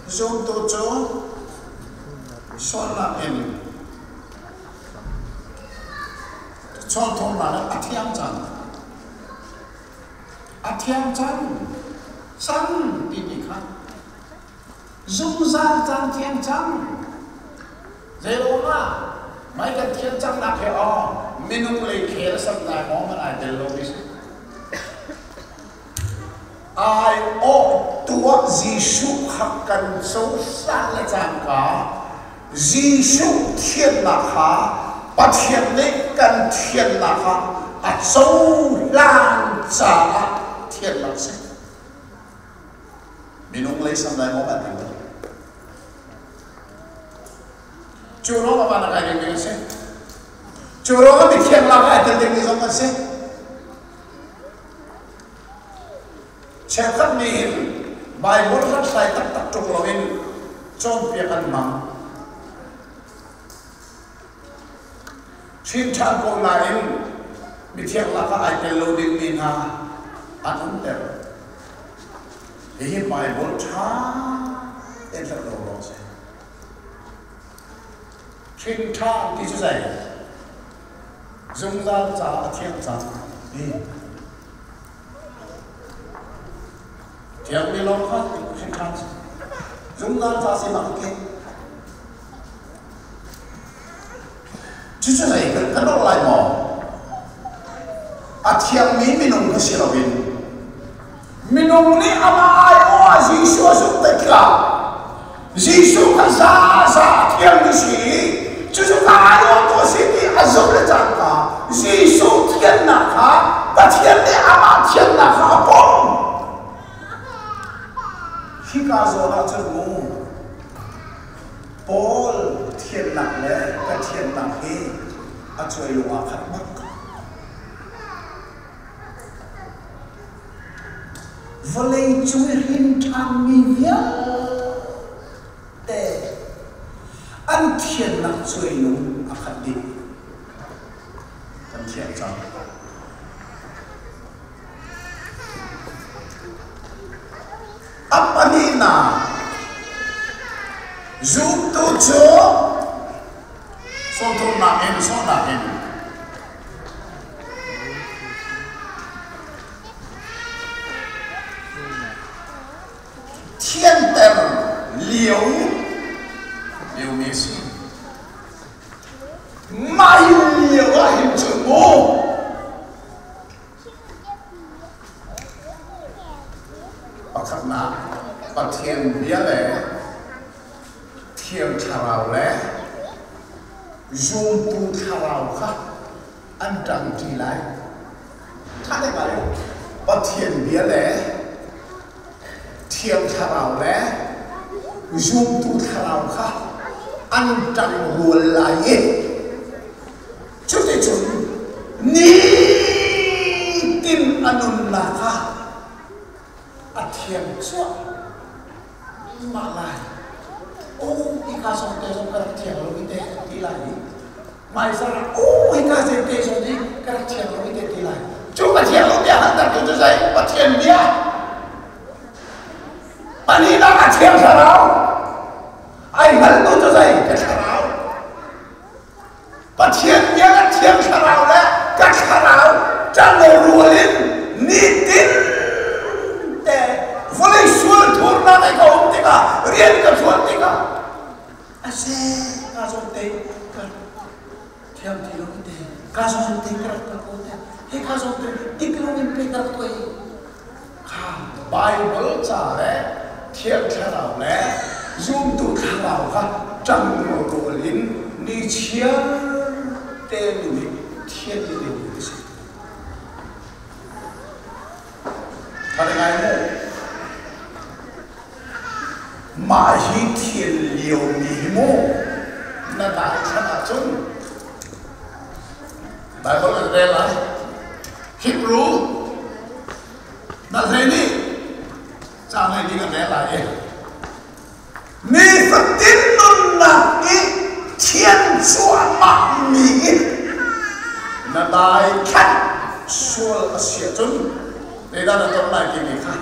zumtu cu sualnak in Chawlthawhnak ah a thiang cang. A thiang cang. Cang timi kha zungzal cang thiang cang. Zeiruangah mai kan thian cang nak he aw minung lei khel sam lai maw man ai tel lo mi si. Ai awh tuah Jesuh kha kan cohlan le cangka Jesuh thiannak kha Pathian nih kan thiannak kha a cohlan caah thiannak a si. Minung lei sam lai maw kan ti lo. Cu ruang ah van a kai dingmi a si. Cu ruang ah mithiang lak ah ai tel dingmi zong an si. Cheukhat nih hin Baibal hlathlai taktak ṭung loin cawnpiak an hmang. Hrin ṭhan ko nain mithiang lakah ai tel lo dingmi hna an umter. Hihi Baibal ṭha tein hlat lo lawng si. Hrin ṭhan ti cu zei? Zungzal caah a thiang cang ti. Thiangmi lawng kha hrin ṭhan si. Zungzal ca si mak ke. Cucu zei kan kan lawh lai maw? A thiangmi minung kha si loin minung nih amah aiawh ah Jesuh a zumh tikah Jesuh kha za za a thiangmi si i cucu ka aiawhtu a si ti a zumh le cangka Jesuh thiannak kha Pathian nih amah thiannak kha a pom. Hika zawn ah cun mu Paul thiannak le ka thiannak hi a cuai lung ah khat bak. Vawlei cung i hrin ṭhanmi vialte an thiannak cuailung a khat dih. Kan thiang cang. A pahnihnak, zumtu cu sawhthumnak in sawhnak in thianter lio liomi a si. Mah lio ah hin cun mu pakhatnak Pathian bia le Thiang Thlarau le zumtu thlarau kha an ṭangṭi lai. Ṭha deuh lai. Pathian bia le Thiang Thlarau le zumtu thlarau kha an ṭangrual lai i cuticun nitin a nunnak kha a thiang cuahmah lai. Oh, hika zawn te zong ka rak thiang lo i te ti lai i hmaizarh ah oh hika zei te zong hi ka rak thiang lo i te ti lai. Cu ka thiang lo tiah haltertu cu zei? Pathian bia. Pahnihnak a Thiang Thlarau. Ai hngaltu cu zei? Ka thlarau. Pathian bia ka Thiang Thlarau le ka thlarau ṭangorual in nitin te vawlei sual thurnak i ka um tikah rian ka ṭuan tikah a se ka zawn te ka thiam ti lo te ka zawn te ka rak kal ko te he ka zawn te tik lo in pe ka rak tuai. Kha Bible ca le Thiang Thlarau le zumtu thlarau kha ṭangrual in nichiar te nu nih thian in ding a si. Ṭha ngai mu. Mah hi thian liomi hi mu na dai chan ahcun Bible kan rel lai. Hebrew na hlei nih ca hlei nih kan rel lai i nifatin nunnak i thian cuahmah mi in na dai khat sual a si ahcun zeidah na ton lai timi kha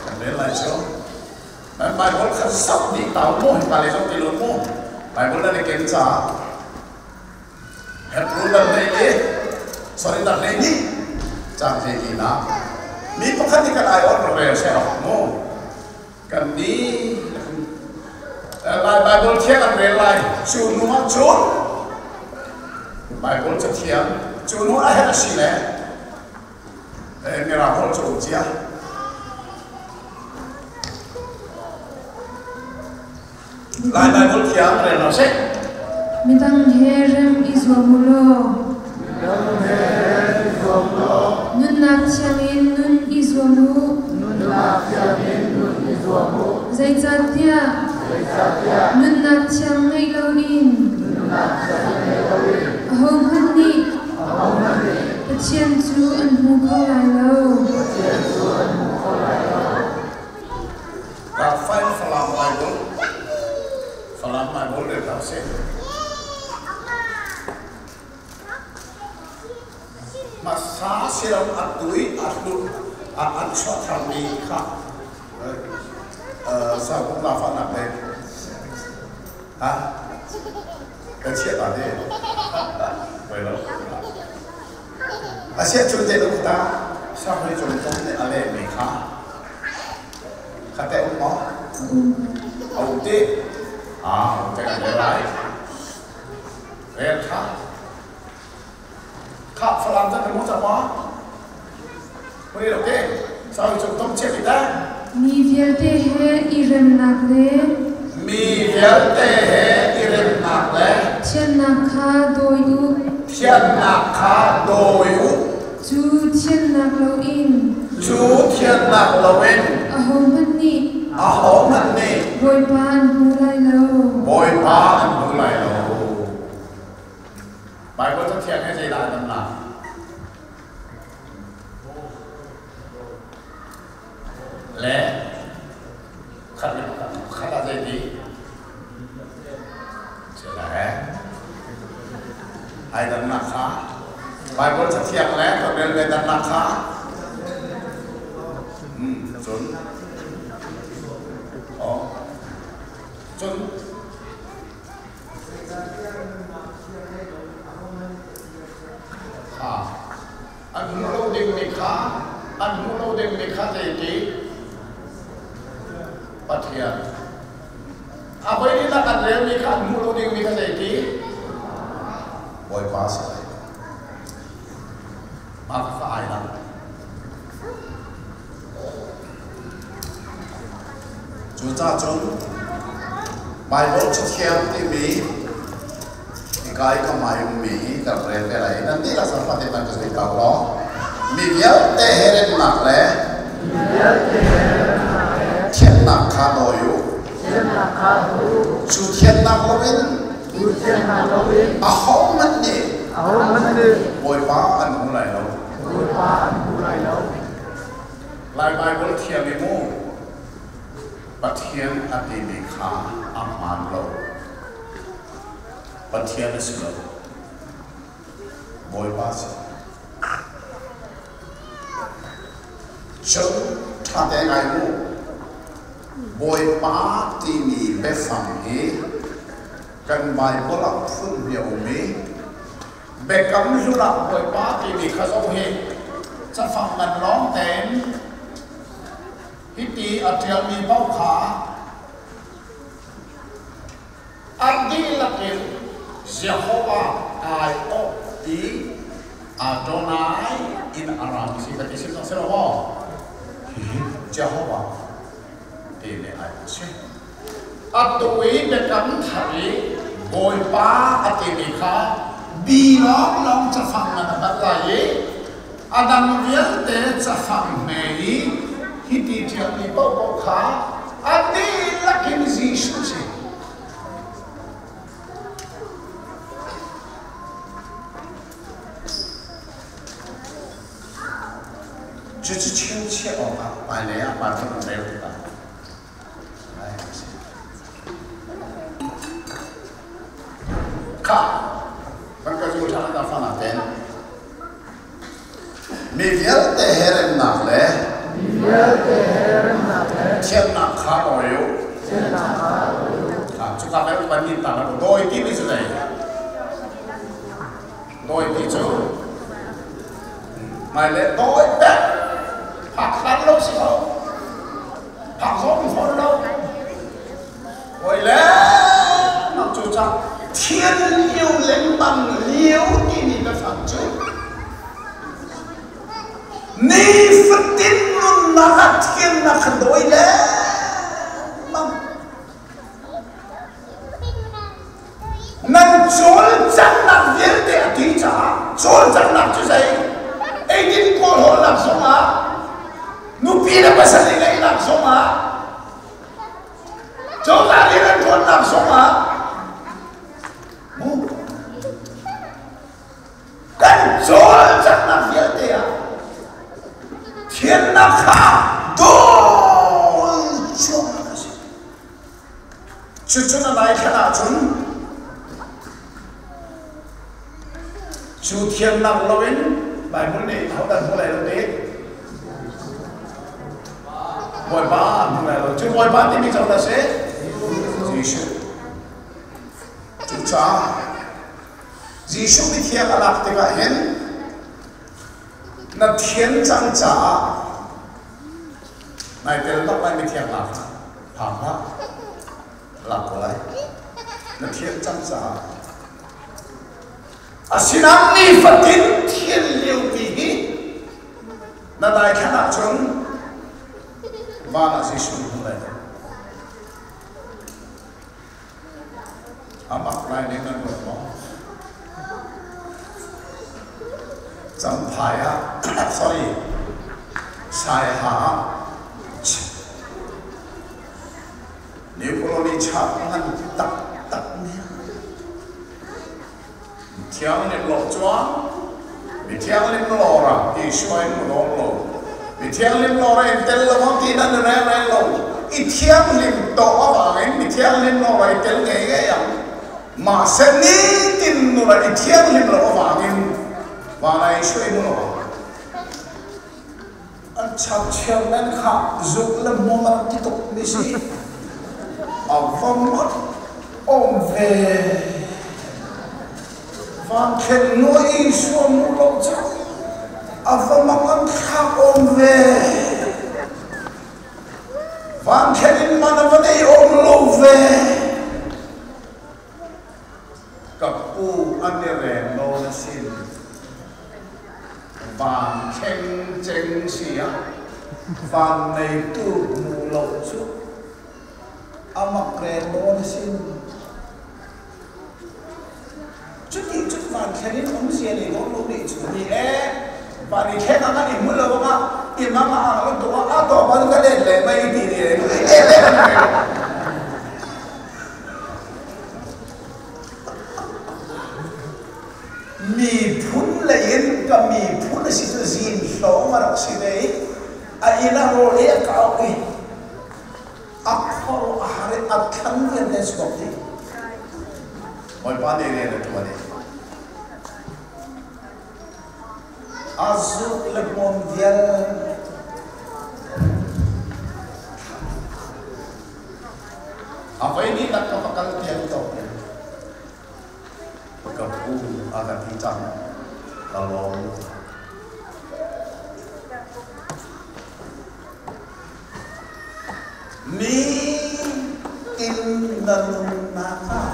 kan rel lai cu. Nan Bible kha zoh dih ta mu, hi pa le zoh ti lo mu. Bible nan i ken caah Hebrew nan hlei i sorry nan hlei nih caan hlei li na mi pakhat nih kan ai on rel se mu kan ni lai Bible thiang an rel lai cu nu ah cun Bible cathiang cu nu a herh a si le Mirang holh cu um cia. Lai Bible thiang rel lo seh. Midang he rem i zuam u law. Midang he rem i zuam law. Nunnak thiangin nun i zuam u. Nunnak thiangin nun i zuam u. Zeicahtiah. Zeicahtiah. Nunnak thiang ngeih loin. Nunnak thiang ngeih loin. Ahohmanh nih. Ahohmanh nih. Pathian cu an hmu kho lai lo. Pathian cu an hmu kho lai lo. Rafael Falam Bible Falam Bible le hlah sih. Hmasa silo a tui a hlut a an chuah tharmi kha sa la fa nak le ha kan chiah ta te voi lo a siah cun te lo ta sa hoi cung cung nih a leh mi kha kha te um maw a um ti a um te kan le lai rel kha kha Falam tan kan mu cang maw Hoi lo ke sa hoi cung tom chiah mi ta. Mi vialte he i remnak le Mi vialte he i remnak le thiannak kha dawi u. Thiannak kha dawi u. Cu thiannak loin Cu thiannak loin ahohmanh nih ahohmanh nih Bawipa an hmu lai lo. Bawipa an hmu lai lo. Bible cathiang he zeidah an lak? Rel ve dannak kha. Cun. Oh. Cun. Ha. An hmuh lo dingmi kha an hmuh lo dingmi kha zeiti Pathian. A voi nih nak an relmi kha an hmuh lo dingmi kha zeiti Bawipa si lai. Mah kha ai lang. Cucaah cun Baibal Cathiang timi hika i ka hmai ummi hi ka rak rel te lai i nan dihlak zong fate man ka zui ko law mi vialte he remnak le thiannak kha dawi u. Cu thiannak loin ahohmanh nih Bawipa an hmu lai lo. Lai Baibal thiam i mu Pathian a timi kha a hmaan lo. Pathian a si lo. Bawipa a si. Cun ṭha te ngai mu. Bawipa timi biafang hi kan Baibal ah phun hnih a um i Biakam Hlun ah Bawipa timi kha zong hi cafang ngan lawng tein hiti a ṭialmi paoh kha an dihlak in Jehovah aiawh ti Adonai in a rami si ka ti sim si lo maw? Hihi Jehovah ti le ai a si. Atu i biakam thar i Bawipa a timi kha bi lawnglawng cafang ngan a hman lai i a dang vialte cafang hme i hiti ṭialmi paohpaoh kha a dihlak in Jesuh si. Cucu chingchiah awkah hmailei ah Bible an rel tikah Khah, kan ka zul ṭhan ta fan ah ten. Mi vialte he remnak le thiannak kha dawi u. Cuka le upan nih ta dawi ti mi cu zei? Dawi ti cu mai le dawi pek phak hlan lo si ko. Phak zong fawn lo. Hawi le mak cu cang thian lio lengmang lio timi biafang cu nifatin nunnak ah thiannak kha dawi lengmang. Nan cawlcanghnak vialte a ti caah cawlcanghnak cu zei? Eidin kawlhawlnak zongah nupi le pasal i ngeihnak zongah cozah rian an ṭuannak zongah mu kan cawlcanghnak vialte ah thiannak kha dawl cuahmah a si. Cucun a lai thlan ahcun cu thiannak loin Bible nih ahodah hmu lai lo ti? Bawipa an hmu lai lo. Cu Bawipa timi cu a si? Jesuh. Cucaah Jesuh mithiang a lak tikah hin na thian cang caah nai tel bak lai mithiang lak phang hlah lak ko lai na thian cang caah asinain nifatin thian lio ti hi na daithlan ahcun van ah Jesuh hmu lai lo a mak lai ning nan ruat maw Champhai ah sorry Saiha ah New Colony chak ngan taktak nia Thianghlim lo chuan mi thianghlim lawr ah Isua in mu dawng lo. Mi thianghlim lawr ah in tel lo ang ti nan rel rel lo. I thianghlim tawh avangin mi thianghlim lawr ah i tel ngei ngei ang. Mahse nitin nun ah i thianghlim lo avangin van ah Isua i mu lo ang. Chak chairman kha zuk le hmuam a rak ti tuk mi si. A va mat om ve. Vangkhen nuai i suam mu lo cu a va mang an thlak om ve. Vangkhen in man a va nei om lo ve. Ka pu an i rem lo na sin. Van thleng ceng si ah van neitu hmu lo cu a mak rel lo na sin. Cuti cun van thlen in umzia nei dawn lo nih cu ni e van i thleng ah kan i hmu lo anga i mang a ang lo tuk ah a to ban ka let le mai ti ni le le le Miphun lei in ka miphun a si cu zin hlawm a rak si ve i a inn ah rawl ei a ka auh i a khuaruah a har i a thlan vialte an chuak dih. Bawipa nih rian a ṭuan i a zuk le hmawm vialte A voi hnihnak ka va kal tiang to ka pu a ka ti cang ka lawm. Mi in na nunnak ah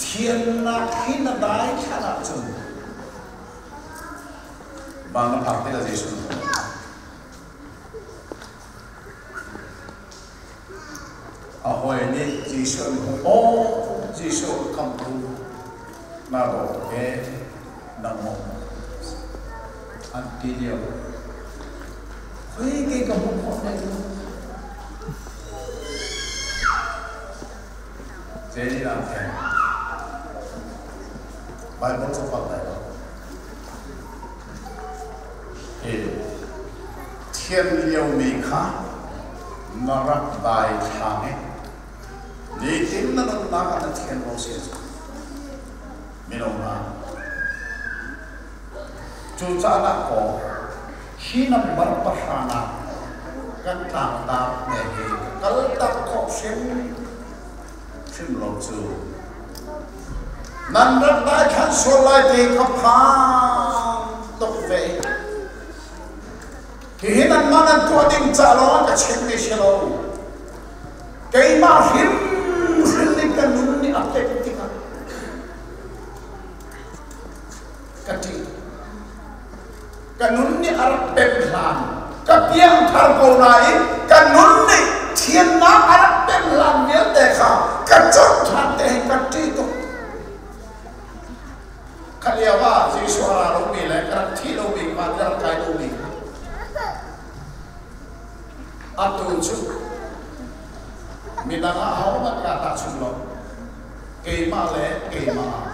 thiannak hi na daithlan ahcun Van na phak tikah Jesuh A hawi nih Jesuh an hmuh, "Aw Jesuh khamhtu na dawt tuk ee, nangmah an ti lio. Khoi ke ka hmuh khawh lai lo. Zei dah theng? Bible cu fak lai lo. Hi thian liomi kha na rak daithlang i nitin na nunnak ah na thian lo si ahcun mino hna cucaah kaw hi nambar pahra nak kan tlangtar ne hi ka kaltak khawh hrim hrim lo cu nan rak daithlan sual lai ti ka phang tuk ve. Hihi nanmah nan tuah ding ca lawng ka chimmi si lo. Keimah hrimhrim nih ka nun nih a pek tikah ka ṭih. Ka nun nih a rak pem hlan, ka piangthar ko nain ka nun nih thiannak a rak pem hlan vialte kha ka cawt ṭhan te hi ka ṭih tuk. Kha lio ah Jesuh a ra lomi le ka rak thih lomi kha ka rak kai lomi atu cu midang ah ahohmanh kaa tahchun lo. Keimah le keimah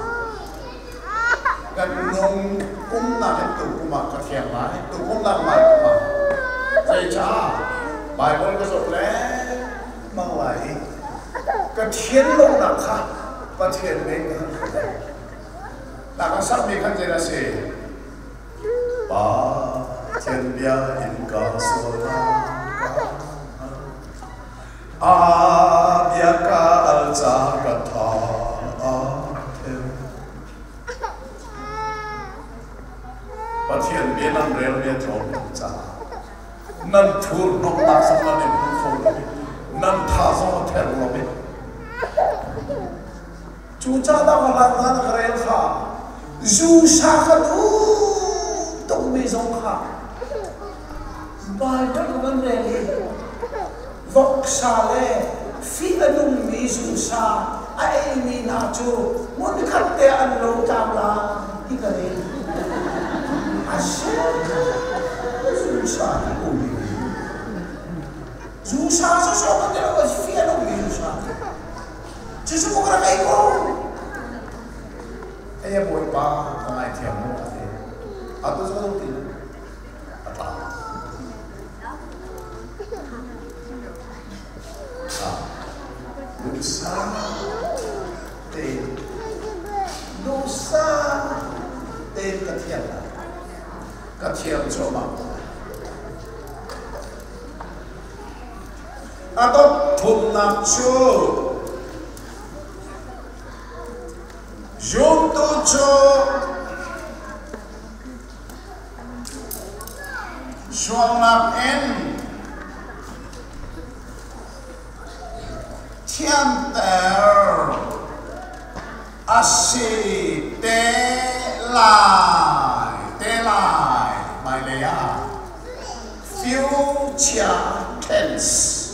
kan nung kum nakin tukum ah ka thiang lai, tukum nak mai kum ah. Zeicah Bible ka zoh lengmang lai i ka thian lonak kha Pathian nih ka han hruai. Na kan sakmi khan zei dah si? Pathian bia in ka sualnak a bia ka al ca ka tha a theu. Pathian bia nan rel mi a tlawm tuk caah nan thurhnawmnak zong nan i hmu kho lo i nan tha zong a ther lo i Cucaah ka hlan hna na ka rel kha zu sa ka duh tukmi zong kha Bible ka van rel i voksa le fih a nungmi zu sa a eimi hna cu hmunkhat te an lo tlam lai ti ka rel. A si zu sa hi um. Zu sa sawsawh kan ti lo, fih a nungmi zu sa. Cucu ka rak ei ko. Ei Bawipa ka ngaithiam mu a ti. Atu cu ka ti a tla. Duhsa tein duhsa tein ka thiam lai. Ka thiam cuahmah ko lai. A dot thumnak cu zumtu cu sualnak in thianter a si te lai te lai hmailei ah future tense.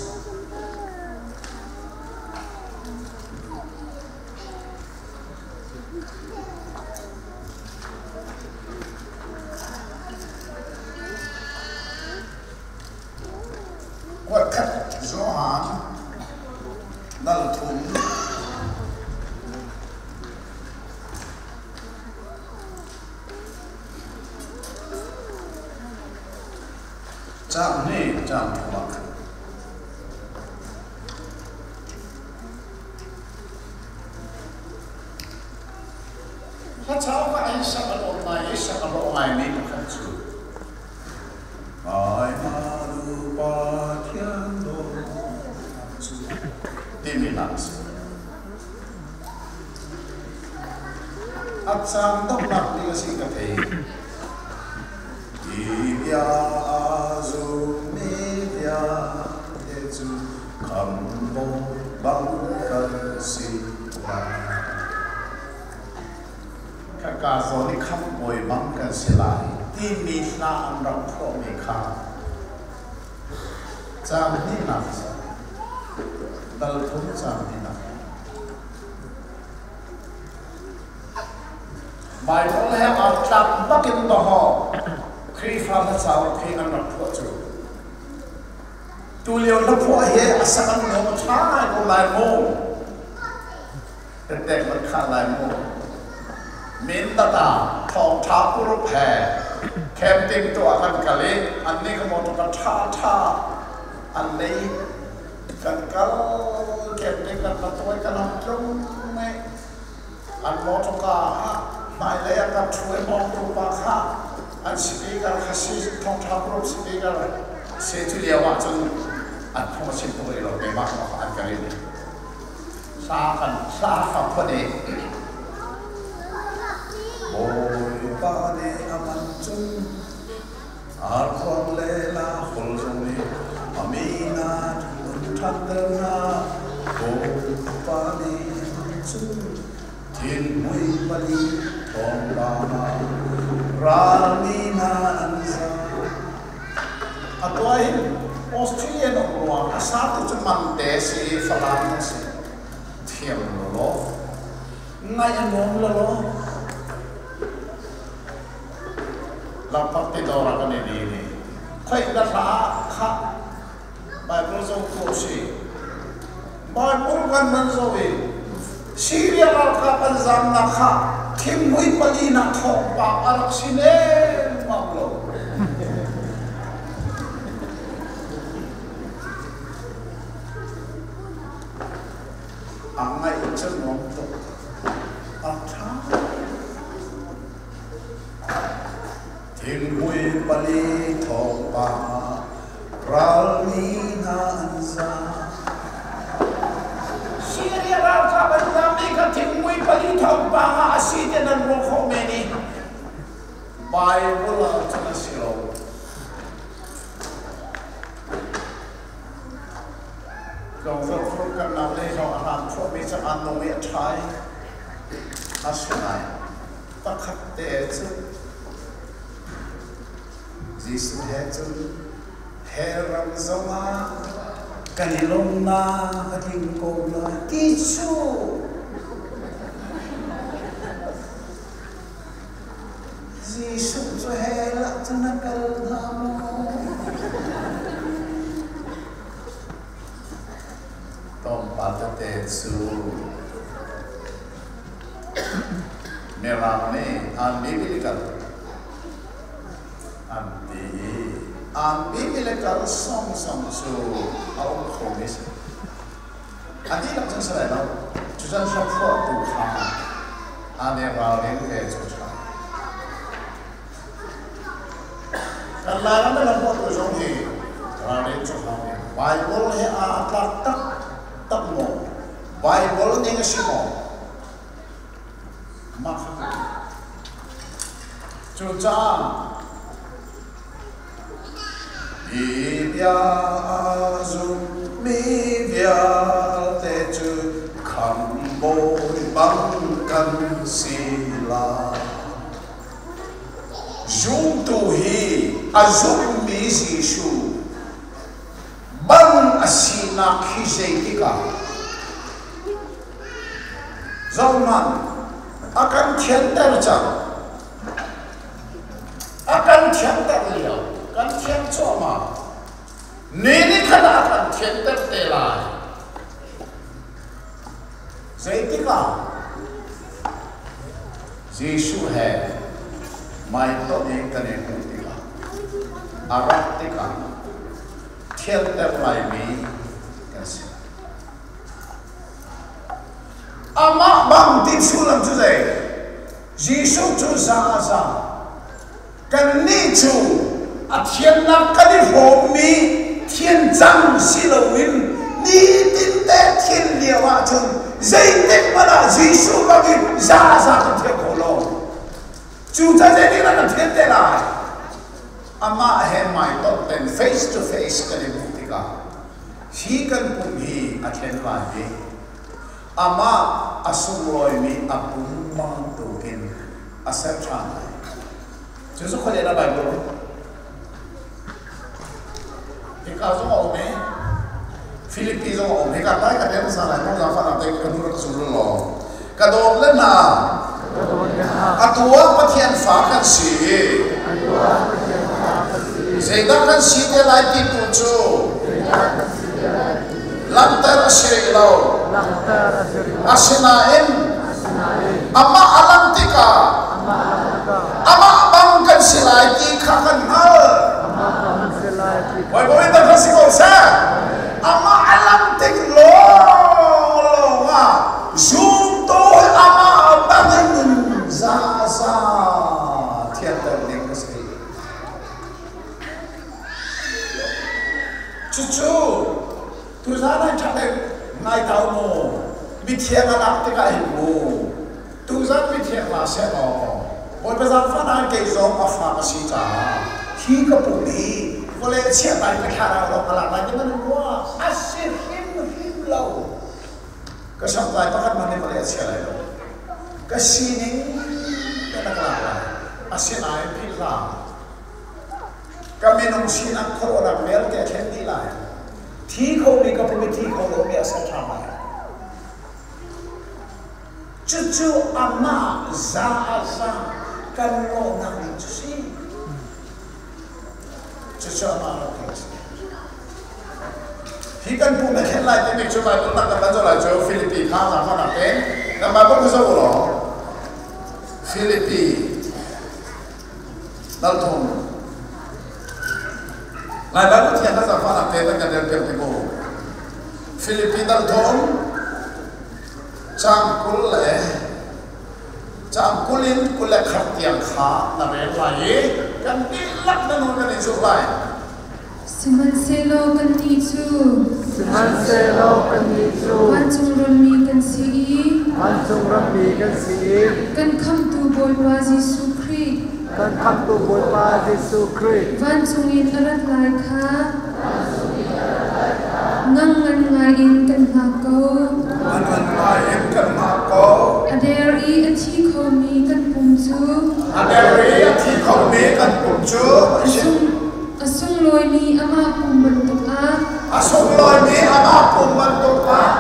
Kuatkhat Johan dal thum Caang nih caang thuak. Hla ka ai sak a lawm ngai i sak a lawh ngaimi pakhat cu Ai malu Pathian dawtnak cu timi hla a si. A caan donghnak ni a si ka thei. Hi bia a zummi vialte cu khamhbawi bang kan si lai. Khaka zawn i khamhbawi bang kan si lai timi hla an rak phuahmi kha caang hnihnak a si. Dal thum caang hnihnak. Baibal he aa tlak bak in dawhawh Khrihfa hla cauk hi an rak phuah cu. Tulio hlaphuah hi a sak an nuam a ṭha ngai ko lai mu. Tek man kha lai mu. Min tata thawngṭha group he camping tuah kan kal i annih ka motor ka ṭha ṭha an nei kan kal camping kan va tuai kan hong tlung i an motorka ah hmailei ah kan ṭhu i mawngtu pa kha an speaker kha si thawngṭha group speaker si cu lio ah cun an phung a chim tuk rih lo keimah an ka rin hla kan hla kha phun i Bawipa nih a man cun arkhuang le lahul zong nih a mi hna an ṭhatter hna. Bawipa nih a man cun thinghmui pali thawngpang ah ralmi hna an zam. A tuah hin Australian um ruang a satu cu mante si i Falam an si. Thiam lawlaw. Ngaih a nuam lawlaw. Lampak ti dawr ah kan i din i khoih na hla kha Bible zoh khawh si. Bible kan man zoh i Syria ralkap an zamnak kha thinghmui pali nak thawngpang a rak si nemmam lo. A ngaih cu nuam tuk. A ṭha. Thinghmui pali thawngpang ah ralmi hna an zaam. Syria ralkap an zaammi kha thinghmui pali thawngpang ah a si ti nan ruah khawh men i Bible ah cun a si lo. Tlawngzawh furkannak lei zong a hlan khawhmi cu an nung i a ṭha i a si ngai. Pakhat te cu Jesuh he cun hell ram zongah kan i lawmnak a tling ko lai ti cu Jesuh cu hell ah cun a kal hnga maw? Tlawmpal tete cu Mirang nih unbiblical an ti i unbiblical song cu a um khomi si. A dihlak cun si lai lo. Cucan hlaphuahtu kha an i ralring ve cu ṭha. Kan Lairam i hlaphuahtu zong hi Ralrin cu hau ding. Bible he aa tlak taktak maw? Bible ning a si maw? Mah kha ka Cucaah hi bia a zummi vialte cu khamhbawi bang kan si lai. Zumtu hi a zummi Jesuh bang a sinak hi zeitik ah zohhmanh a kan thianter cang. A kan thianter lio, kan thian cuahmah. Ni ni khat ah a kan thianter te lai. Zeitik ah Jesuh he hmaitonh in kan i hmuh tikah, a rat tikah thianter laimi kan si. Amah bang ti sullam cu zei? Jesuh cu za a za. Kannih cu a thiannak kan i hrawmmi thian cang si loin nitinte thian lio ahcun zeitik hmanh ah Jesuh bangin za a za kan thiang kho lo. Cucaah zeitindah kan thian te lai? Amah he hmaitonh ten face to face kan i hmuh tikah hi kan pum hi a thlen lai i amah a sunglawimi a pum bantukin a ser ṭhan lai. Cu cu khualeh na Bible. Hika zong a um i Filipi zong a um. Hika tai ka tem sa lai mong zafa na te ka nu rak zul law. Ka dawt le hna atu ah Pathian fa kan si i zeidah kan si te lai ti tu cu langhter a si rih lo. Asinain amah a langh tikah amah bang kan si lai ti kha kan hngalh. Bawipa in kan si ko seh. Amah a langh tik lawnglawng ah zumtu amah bangin zaza thianter ding a si. Cucu tuzaan ah ṭha deuh ngai ko mu. Mithiang a lak tikah hin mu. Tuzaan mithiang la seh law Bawipa zaangfahnak kei zong a fa ka si caah hi ka pum hi vawlei chiah lai ka thlarau lawng a lak lai ti man rua a si hrimhrim lo. Ka samh lai pakhat hmanh nih vawlei a chia lai lo. Ka sining te na ka lak lai. Asinain philh hlah. Ka minung sinak khuaruahnak vialte a thlen dih lai. Thi khomi ka pum i thi kho lomi a ser ṭhan lai. Cucu amah za a za kan lawhnak ding cu si. Cucu amah rak a si. Hi kan pum a thlen lai timi cu Bible tak kan zoh lai cu Filipi kha zaangfahnak tein nan Bible ka zoh u law Filipi Dal thum. Lai Bible thiang kan zaangfahnak te kan rel piak te ko. Filipi dal thum caang 20 le caang 20 in 21 tiang kha na rel lai i kan dihlak na nun kan in zulh lai. Sihmanhsehlaw kannih cu Sihmanhsehlaw kannih cu vancung rammi kan si i vancung rammi kan si i kan Khamhtu Bawipa Jesuh Khrih kan Khamhtu Bawipa Jesuh Khrih vancung in a rat lai kha ngang ngan ngai in kan hngak ko. Ngang ngan ngai in kan hngak ko. A der i a thi khomi kan pum cu A der i a thi khomi kan pum cu A sunglawimi amah pum bantuk ah A sunglawimi amah pum bantuk ah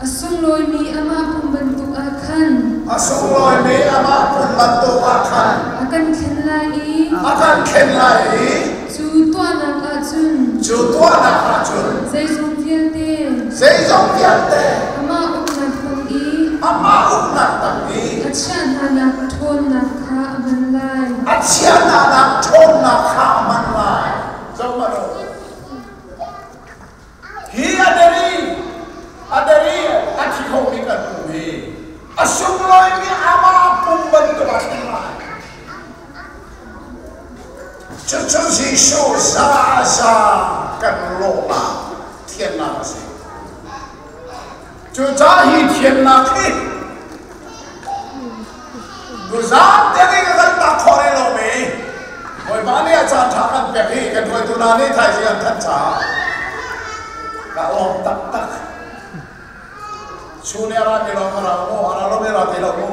A sunglawimi amah pum bantuk ah khan A sunglawimi amah pum bantuk ah khan a kan thlen lai i a kan thlen lai i cu tuahnak ah cun cu tuahnak ah cun zeizong vialte zeizong vialte amah uknak tang i amah uknak tang i a chiah hnanak ṭhawnnak kha a hman lai. A chiahnak ṭhawnnak kha a hman lai. Zohhmanh u. Hi a deri, a deri a thi khomi kan pum hi a sunglawimi amah pum bantuk ah thleng lai. Cucu Cucu Jesuh zaza kan lawhnak thiannak a si. Cucaah hi thiannak hi tuzaan te nih ka kan tak khawh rih lomi Bawipa nih a caan ṭha kan pek i kan hruaitu hna nih thaizing an thanh caah ka lawm taktak. Chun i a rami lawng a ra mu, a ra lomi ra ti lo mu.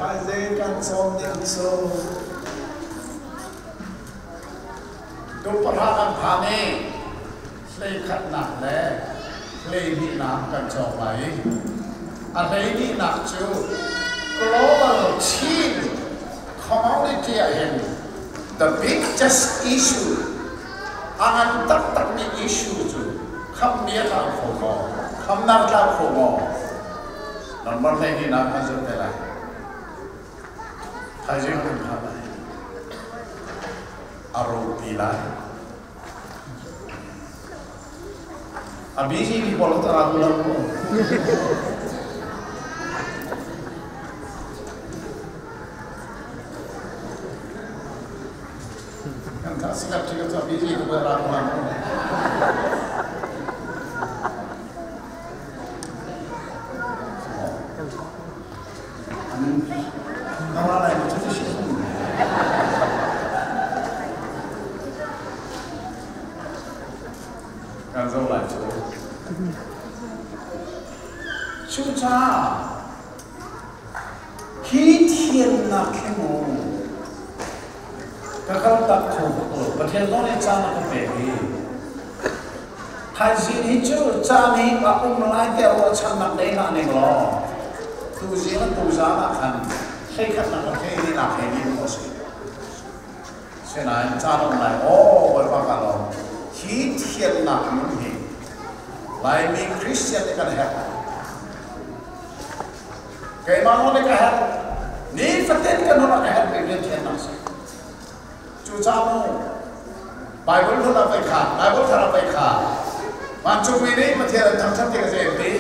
Thaizing kan cawm ding cu Tum pahra kan phan i hleikhatnak le hleihnihnak kan cawk lai i a hleihnihnak cu Global Chin Community ah hin the biggest issue, a ngan taktakmi issue cu khammi a tlau kho maw, khamnak a tlau kho maw? Number 12 nak kan zoh te lai. Thaizing kan phan lai. A ropi lai. A busy mi pawl ta ra lo mu. Kan tha sikap sikap ta busy ko ra lo mu. Kan zoh lai cu. Cucaah hi thiannak hi mu ka kal tak kho bak lo. Pathian zong nih caan a ka pek i thaizing hi cu caan hi a um lai tiah ruahchannak nei hlah ning law tuzing le tuzaan ah khan hleikhatnak le hleihnih he nih khawh a si. Sinain caan um lai aw Bawipa ka lawm. Hi thiannak nun hi Laimi Christian nih kan herh. Keimah zong nih ka herh. Nifatin kan nun ah ka herh mi rian thiannak si. Cucaah mu Bible hlun ah pei kha, Bible thar ah pei kha vancungmi nih Pathian an thangṭhat ti ka zei an ti.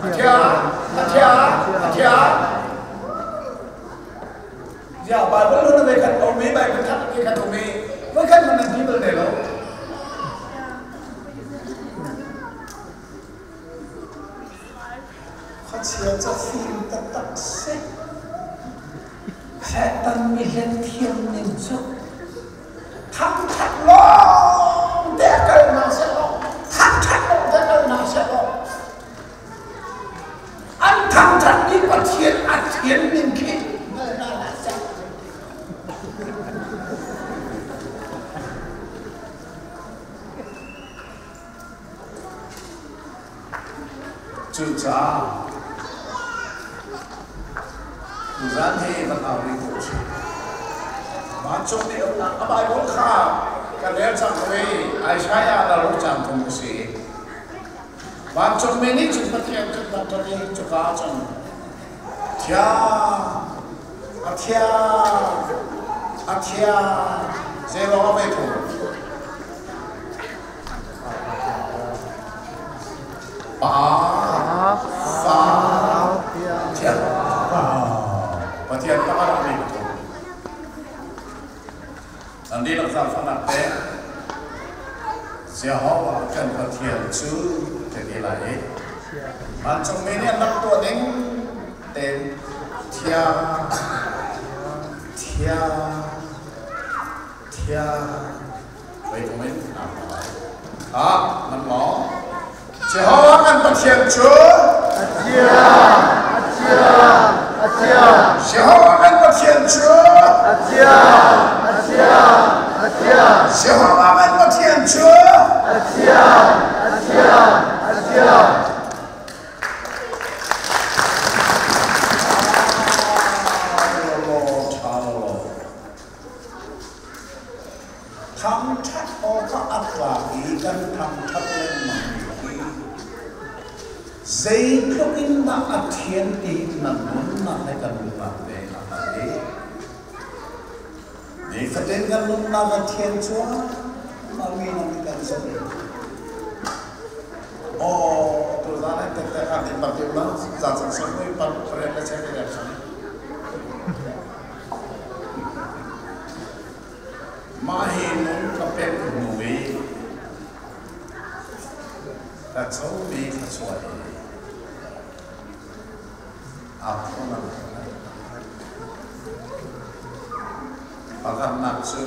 A thiang, a thiang, a thiang. Ya Bible hlun ah khat um i Bible thar ah khat um i voikhat hmanh nan ti bal te lo. Khuachia ca fim taktak si. Satan mihlen thiam ning cu thangṭhat lawng te kal hna sehlaw, thangṭhat lawng te kal hna sehlaw, an thangṭhatmi Pathian a thian ning khi hngal hna hlah seh. Cucaah tuzan hi van au rih ko usih. Vancung nih a Bible kha ka rel cang ko i Isaiah na ro cang thung a si. Vancungmi nih cun Pathian cu thangṭhat i cuka ah cun thiang, a thiang, a thiang, zeiruang ah mei thung? Pa, Fa, Thiang. Pathian pakhat ah mi pathum. An dihlak zaangfahnak te Jehovah kan Pathian cu ka ti lai i vancungmi nih an rak tuah ding tein thiang, thiang, thiang Zeitluk in Ah, nan maw? Jehovah kan Pathian cu a thiang, a thiang, a thiang. Jehovah kan Pathian cu a thiang, a thiang, a thiang. Jehovah kan Pathian cu a thiang, a thiang, a thiang. Thangṭhat awkah a tlak i kan thangṭhat lengmang mi hi zeitluk in dah a thian ti nan nunnak le kan nunnak te a hngalh i nifatin kan nunnak a thian cuahmah mi nan kan zoh. Aw, tuzaan an tette. khan in bak deuh la za cang sang mui pat pariat le chek le khan mah hi nun ka pek hnu i ka comi thluachuah hi aa phuanam. Pakhatnak cu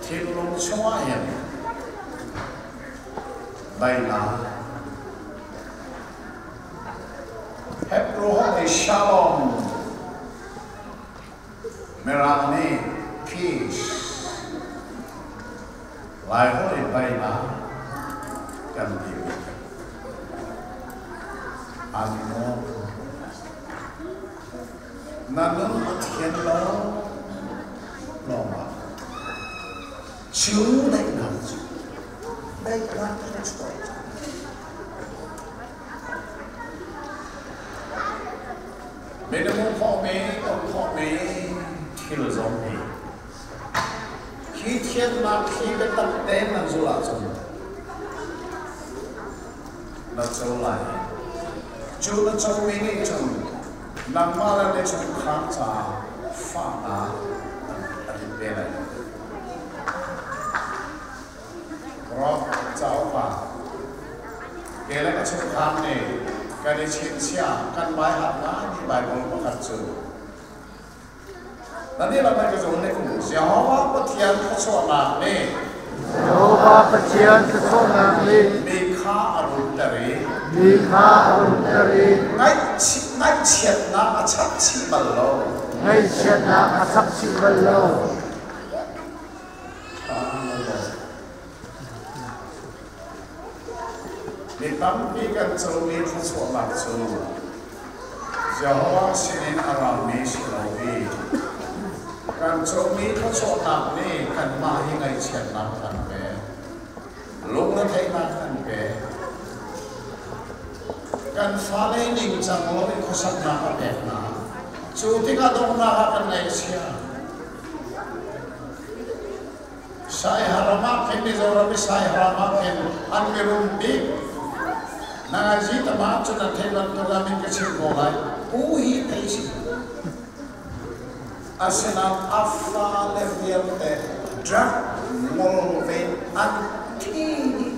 thinlung chungah hin daihnak, Hebrew holh i shalom, Mirang nih peace, Laiholh i daihnak kan timi an i nuam. Na nun a thian lo lawngah cu daihnak cu daihnak in a chuak. Minung khawhmi, ton khawhmi thil zong hi hi thiannak hi biatak tein nan zulh ahcun na co lai. Cu na comi nih cun nangmah le na chungkhar caah fahnak an in pe lai lo. Rock cauk ah ke le ka chungkhar nih kan i chinchiah kan baihat ngaimi Baibal pakhat cu Nan nih lam ka zawn ne kum Jehovah Pathian thluachuahnak nih Jehovah Pathian thluachuahnak nih mi kha a runter i mi kha a runter i ngaihchiatnak a chap chih bal lo. Ngaihchiatnak a chap chih bal lo. Mi tampi kan comi thluachuahnak cu Jehovah sinin a rami si lo i kan comi thluachuahnak nih kanmah hi ngaihchiatnak kan pek, lungretheihnak kan pek. Kan fale ningcang lo i khuasaknak a pek hna. Cu tikah donghnak ah kan ngaihchia. Saiharam ah khin Mizoram i Saiharam ah khin an mirum bik. Nangazi tama cun an theih bantuk ah min ka chim ko lai. Pu hi thei si. Asinain a fale vialte drug ngol ve an thi dih.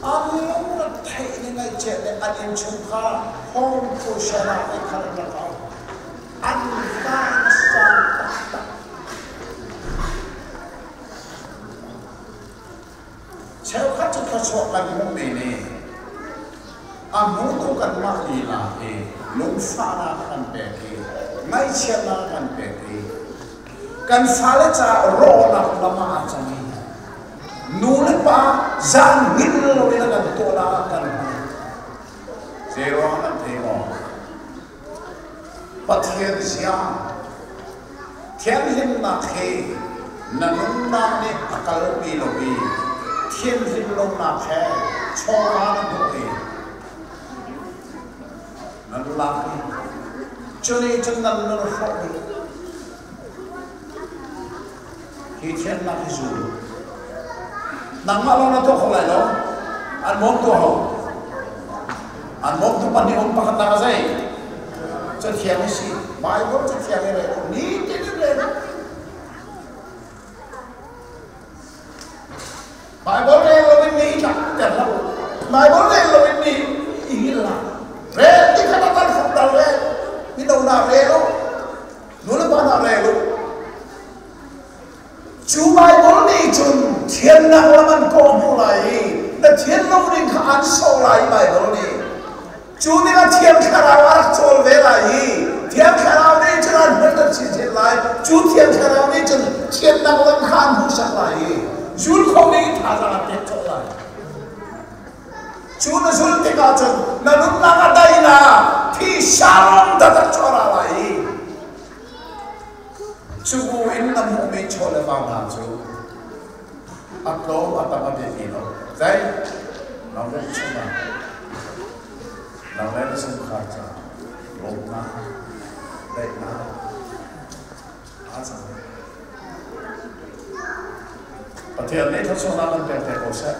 An lung a theih ni ngaihchiat le an innchungkhar home kushan ah i khat an rak au. An van a sang taktak. Cheukhat cu thluachuah kan hmuhmi nih a hmutu kanmah lila hi lungfahnak a kan pek i ngaihchiatnak a kan pek i kan fale caah rawhnak lam ah aa cang i nu le pa zan hngilh loin a kan tuahnak ah kan hman. Zeiruang nan thei maw? Pathian zia thianhlimnak hi na nunnak nih a kalpi lo i thianhlim lonak he chawva na hmuh i nan lak i cu nih cun nan nun hrawh dih. Hi thiannak hi zul. Nangmah lawng na tuah kho lai lo. An bawmtu ho? An bawmtu pahnih um pakhat nak a zei? Cathiang i si. Bible cathiang i rel. Nitin in rel. Bible rel lo in ni tlak ter lo. Bible rel lo in ni i hil la. Rel ti khat a tal fuk tal rel. Mino na rel u. Nulepa na rel u. Cu Baibal nih cun thiannak lam an kawhhmuh lai i na thian lo ding kha an sawh lai i Baibal nih. Cu tikah Thiang Thlarau a rak cawl ve lai i Thiang Thlarau nih cun an hmuhter chinchin lai. Cu Thiang Thlarau nih cun thiannak lam kha an hmuhsak lai i zul kho ding in thazaang an pek colh lai. Cu na zulh tikah cun na nunnak a dai na thi shalom taktak cu a ra lai i Cu bu in na hmuhmi chaw le va hna cu a tlawm a tam a biapi lo. Zei? Nang le chungah nang le na chungkhar caah lawmhnak, daihnak aa cang. Pathian nih thluachuahnak an pek te ko seh.